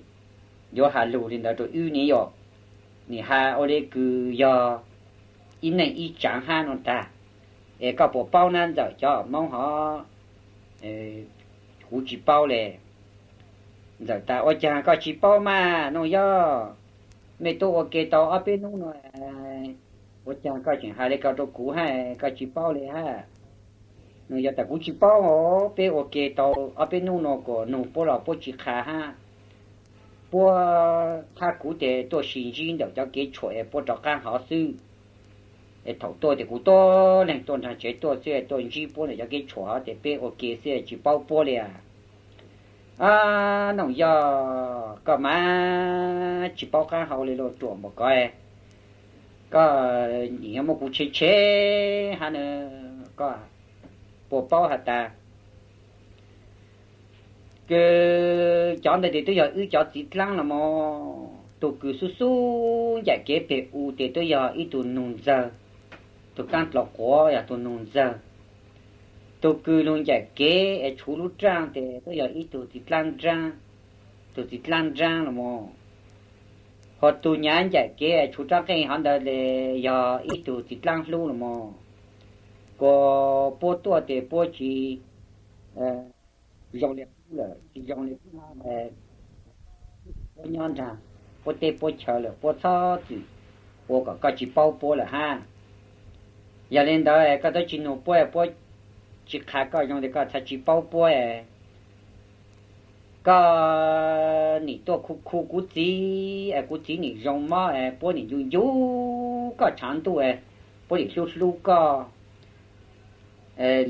yuav has lug li ntawd rua wb ne yom? Nim has ua le kws yog ib neej ib tsaav hab no tag. Es koj puas paub nab Ntxawm cov Moob hov? Kuv tsis paub le. Ntxawm tas, Ua caag koj tsis paub mas Nooj Yob? Mej tub ua ke tau ob peb nub no, ua caag koj tseem has le ko rua kuv hab koj tsis paub le hab? Nooj Yob tas, Kuv tsis paub os, peb ua ke tau ob peb nub no kuas nug puab los puab tsis qha hab. Puab hab kuv tes tuaj sis ntsib ntawm cov kev tshuam es puab rov qaab hov xwb. Es thaum tuaj ces kuv tuaj leeg tuaj nraag tsev tuaj xwb, tuaj ntsib puab ntawm cov kev tshuam ces peb ua ke xwb tsis paub puab li. Ab Nooj Yob, koj mas tsis paub qaab hau li lauj, ruam npaum ko. Koj nim muab kuv tshev tshev hab na, koj puas paub has tas kws cov ntawd tes twb yog wb cov txiv dlaab los mas. Tug kws xub xub ncaim kev peg u tes twb yog ib tug nug ntxawg, tug kaab dlov quav yog tug nug ntxawg. Tug kws lug ncaim kev es tshuv lub raaj tes twb yog ib tug txiv dlaab nraab, tug txiv dlaab nraab los mas. Ho tug nyav ncaim kev tshuv rab qeej hov ntawd yog ib tug txiv dlaab hlub los mas. Kuas puab tuaj tes puab tsis zoo li qub lawm, tsis zoo li qub, puab nyob nraag puab teb puab chaw lawm, puab txhob txwm ua kom koj tsis paub puab lawm hab. Yog li ntawd koj twb tsis nug puab, puab tsis qha koj zoo tes koj txhad tsis paub puab. Koj nim tuaj khu khu kuv txiv, kuv txiv nim zoo mob, puab nim ncu ncu koj tshav ntuj, puab nim hlub hlub koj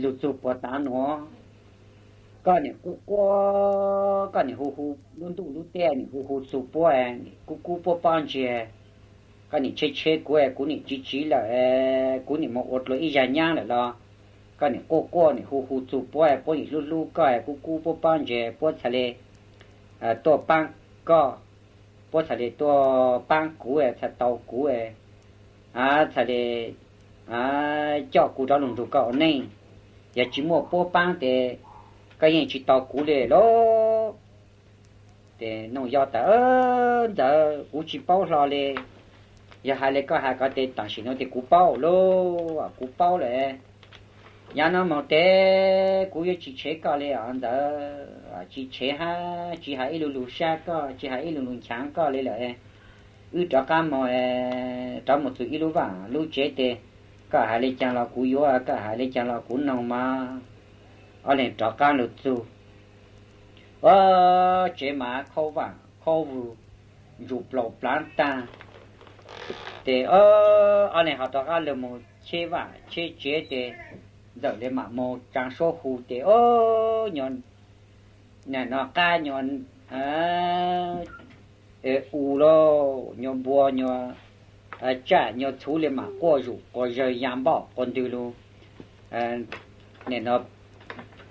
lug txug puag tav nuav. Koj nim quaj quaj, koj nim hu hu lub ntuj lub teb, nim hu hu txug puab, nim kub kub puab pob ntseg. Koj nim tshev tshev kuv, kuv nim tsiv tsiv lawm, kuv nim moog ua dlua ib zag nyaab lawm los koj nim quaj quaj nim hu hu txug puab, puab nim hlub hlub koj, kub kub puab pob ntseg, puab txhad le tuaj paab koj, puab txhad le tuaj paab kuv, txhad tau kuv, txhad le coj kuv rov lug nrug koj ua neej. Yog tsis muaj puab paab tes koj yeej tsis tau kuv li lauj. Ces Nooj Yob tas, Ntxawm, kuv tsis paub hlo li. Yog hais li koj has ko tes tam sim nuav tes kuv paub lauj, kuv paub lawm. Yav nuav moog tes kuv yuav tsis tshev koj li os Ntxawm, tsis tshev hab tsis has ib lu lug sab koj, tsis has ib lu lug nchaav koj li lawm. Wb rov qaab moog, rov moog txug ib lub vaaj lub tsev tes koj has le caag los kuv yuav, koj has le caag los kuv noog mas. Ob leeg rov qaab lug txug tsev mas khaub vaaj khaub vug, ntsuj plaus plaav taag. Ces ob leeg ho rov qaab lug moog cheb vaaj cheb tsev tes Ntxawm le maam moog tsaa suab hu tes ob nyuas, nyuas qab nyuas u lauj, nyuas npua nyuas tsaj nyuas txhuv le maam quaj zuj quas zawg ya npoj quas ntwg lug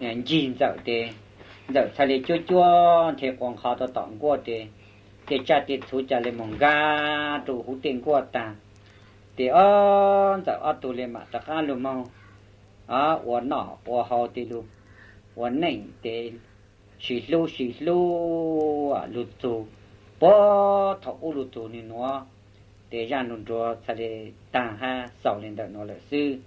ncig Ntxawm tes Ntxawm txhad le cuab cuab nthe quas nqho rua tom nkuaj tes tej tsaj tej txhuv ca le moog nkag rua huv tej nkuaj taag. Ces ob Ntxawm ob tug le maam rov qaab lug moog ua noj ua haus tes lug ua neej tes sib hlub sib hlub lug txug puag thaum ub lug txug nwg nuav. Ces zaj lug nruag txhad le taag hab xaus le ntawm nuav lawm xwb.